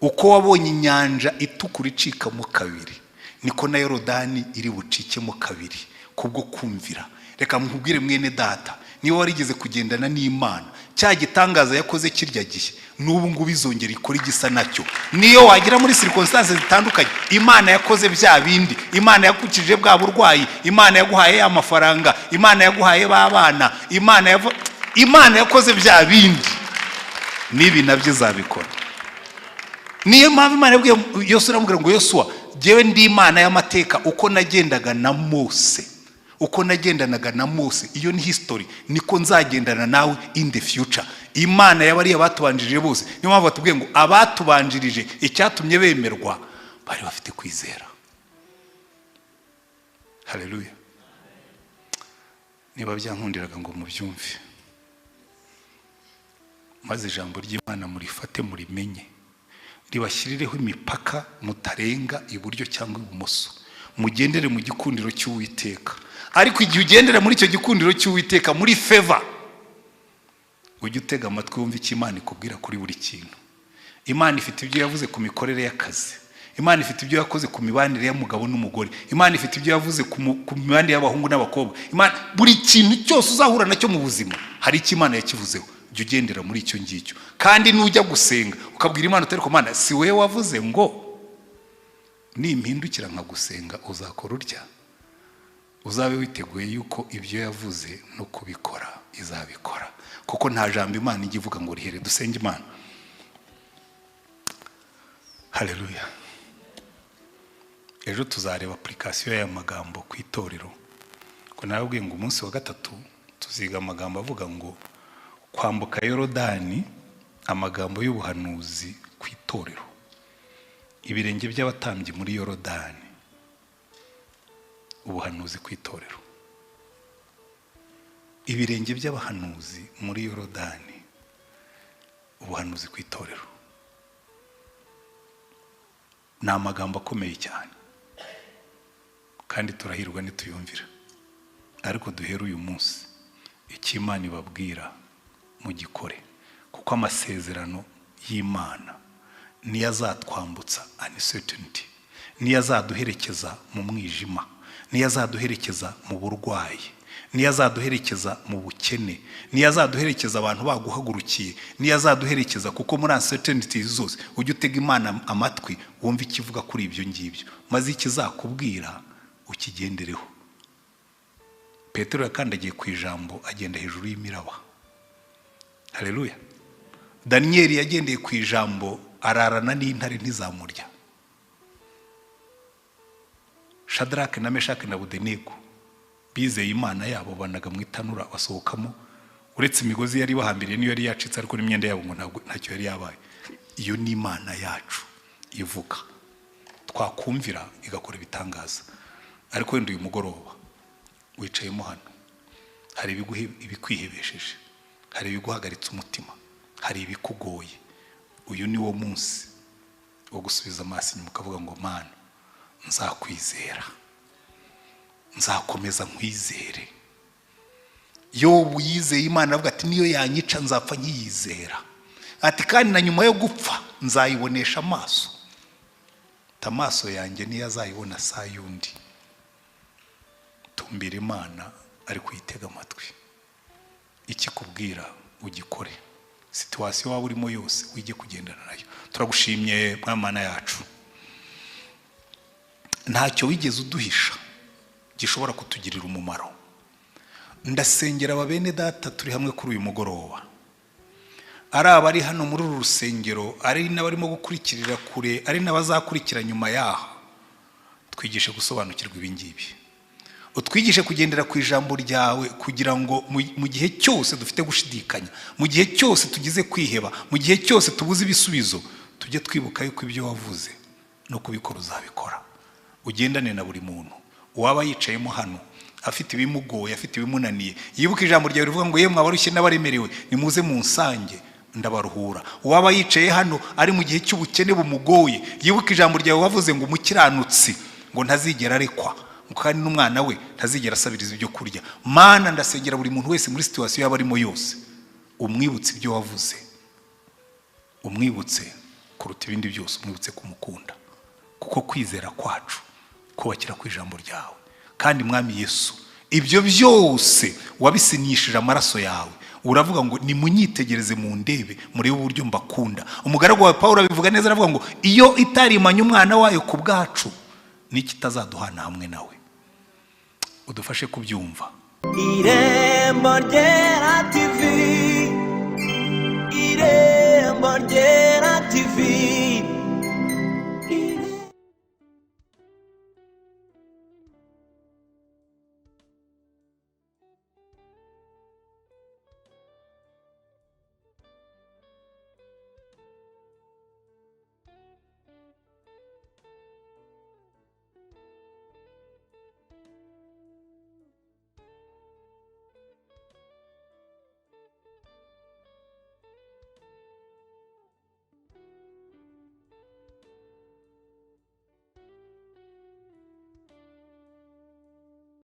Uko wabonye Inyanja Itukura icikamo kabiri, niko na Yorodani iri bucikemo kabiri kubwo kumvira." Reka nkubwire mwene data, niba warigeze kugendana n'Imana, cya gitangaza yakoze kirya gihe, n'ubu ngubu izongera ikora igisa nacyo. Niyo wagera muri circonstances zitandukanye, Imana yakoze bya bindi, Imana yakukije bwa burwayi, Imana yaguhaye ya mafaranga, Imana yaguhaye ba bana, Imana yakoze bya bindi, n'ibi nabyo izabikora. Niyo mpamvu Imana yabwiye Yosuwa, iramubwira ngo: "Yosuwa, jyewe ndi Imana y'amateka. Uko nagendaga na Mose, uko nagendanaga na Mose, iyo ni history, niko nzagendana nawe in the future." Imana y'abariya batubanjirije bose, niyo mpamvu batubwiye ngo abatubanjirije icyatumye bemerwa bari bafite kwizera. Haleluya! Niba byankundiraga ngo mubyumve, maze ijambo ry'Imana murifate murimenye. Ribashyirireho imipaka mutarenga iburyo cyangwa ibumoso, mugendere mu gikundiro cy'Uwiteka. Ariko igihe ugendera muri icyo gikundiro cy'Uwiteka, muri favor, ujye utega amatwi wumve icyo Imana ikubwira kuri buri kintu. Imana ifite ibyo yavuze ku mikorere y'akazi. Imana ifite ibyo yakoze ku mibanire y'umugabo n'umugore. Imana ifite ibyo yavuze ku mibanire y'abahungu n'abakobwa. Imana, buri kintu cyose uzahura nacyo mu buzima, hari icyo Imana yakivuzeho. Jya ugendera muri icyo ngicyo. Kandi nujya gusenga ukabwira Imana utari Mana, si wowe wavuze ngo nimpindukira nkagusenga uzakora urya? Uzabe witeguye yuko ibyo yavuze no kubikora izabikora, kuko nta jambo Imana ijya ivuga ngo rihere. Dusenge Imana. Haleluya. Ejo tuzareba application y'aya magambo ku itorero, ko narabwiye ngo umunsi wa gatatu tuziga amagambo avuga ngo kwambuka Yorodani, amagambo y'ubuhanuzi ku itorero, ibirenge by'abatambyi muri Yorodani, ubuhanuzi ku itorero, ibirenge by'abahanuzi muri Yorodani, ubuhanuzi ku itorero. Ni amagambo akomeye cyane, kandi turahirwa nituyumvira. Ariko duhere uyu munsi, icyo Imana ibabwira mugikore, kuko amasezerano y'Imana niyo azatwambutsa uncertainty, niyo azaduherekeza mu mwijima, niyo azaduherekeza mu burwayi, niyo azaduherekeza mu bukene, niyo azaduherekeza abantu baguhagurukiye, niyo azaduherekeza, kuko muri uncertainty zose ujye utega Imana amatwi wumve icyo ivuga kuri ibyo ngibyo, maze ikizakubwira ukigendereho. Petero yakandagiye ku ijambo, agenda hejuru y'imiraba. Haleluya. Daniyeli yagendeye ku ijambo, ararana n'intare ntizamurya. Shadarake na Meshake na Abedenego bizeye Imana yabo, banaga mu itanura basohokamo, uretse imigozi yari bahambiriye niyo yari yacitse, ariko n'imyenda yabo ngo ntabwo ntacyo yari yabaye. Iyo ni Imana yacu ivuga, twakumvira igakora ibitangaza. Ariko wenda uyu mugoroba wicayemo hano, hari ibikwihebesheje, hari ibiguhagaritse umutima, hari ibikugoye. Uyu ni wo munsi wo gusubiza amaso inyuma ukavuga ngo: "Mana, nzakwizera, nzakomeza nkwizere." Yobu yizeye Imana, aravuga ati: "Niyo yanyica nzapfa nkiyizera." Ati: "Kandi na nyuma yo gupfa nzayibonesha amaso." Amaso yanjye niyo azayibona saa y'undi. Tumbira Imana, ari kuyitega amatwi, ikikubwira ugikore. Situation waba urimo yose, wige kugendana nayo. Turagushimye, Mana yacu. Ntacyo wigeze uduhisha gishobora kutugirira umumaro. Ndasengera aba bene data turi hamwe kuri uyu mugoroba, ari abari hano muri uru rusengero, ari n'abarimo gukurikirira kure, ari n'abazakurikira nyuma yaha. Twigishe gusobanukirwa ibi ngibi, utwigishe kugendera ku ijambo ryawe, kugira ngo mu gihe cyose dufite gushidikanya, mu gihe cyose tugize kwiheba, mu gihe cyose tubuze ibisubizo, tujye twibuka yuko ibyo wavuze no kubikora uzabikora. Ugendane na buri muntu uwaba yicayemo hano, afite ibimugoye, afite ibimunaniye, yibuke ijambo ryawe rivuga ngo: "Yemwe abarushye n'abaremerewe, nimuze munsange, ndabaruhura." Uwaba yicaye hano ari mu gihe cy'ubukene bumugoye, yibuke ijambo ryawe wavuze ngo umukiranutsi ngo ntazigera arekwa, ngo kandi n'umwana we ntazigera asabiriza ibyo kurya. Mana, ndasengera buri muntu wese muri situation yaba arimo yose, umwibutse ibyo wavuze, umwibutse kuruta ibindi byose, umwibutse kumukunda, kuko kwizera kwacu kubakira ku ijambo ryawe. Kandi Mwami Yesu, ibyo byose wabisinyishije amaraso yawe. Uravuga ngo: "Nimunyitegereze, mu ndebe, murebe uburyo mbakunda." Umugaragu wawe Paul abivuga neza, aravuga ngo: "Iyo itarimanye umwana wayo ku bwacu, n'iki itazaduhana hamwe nawe?" Udufashe kubyumva. Irembo Ryera TV, Irembo Ryera.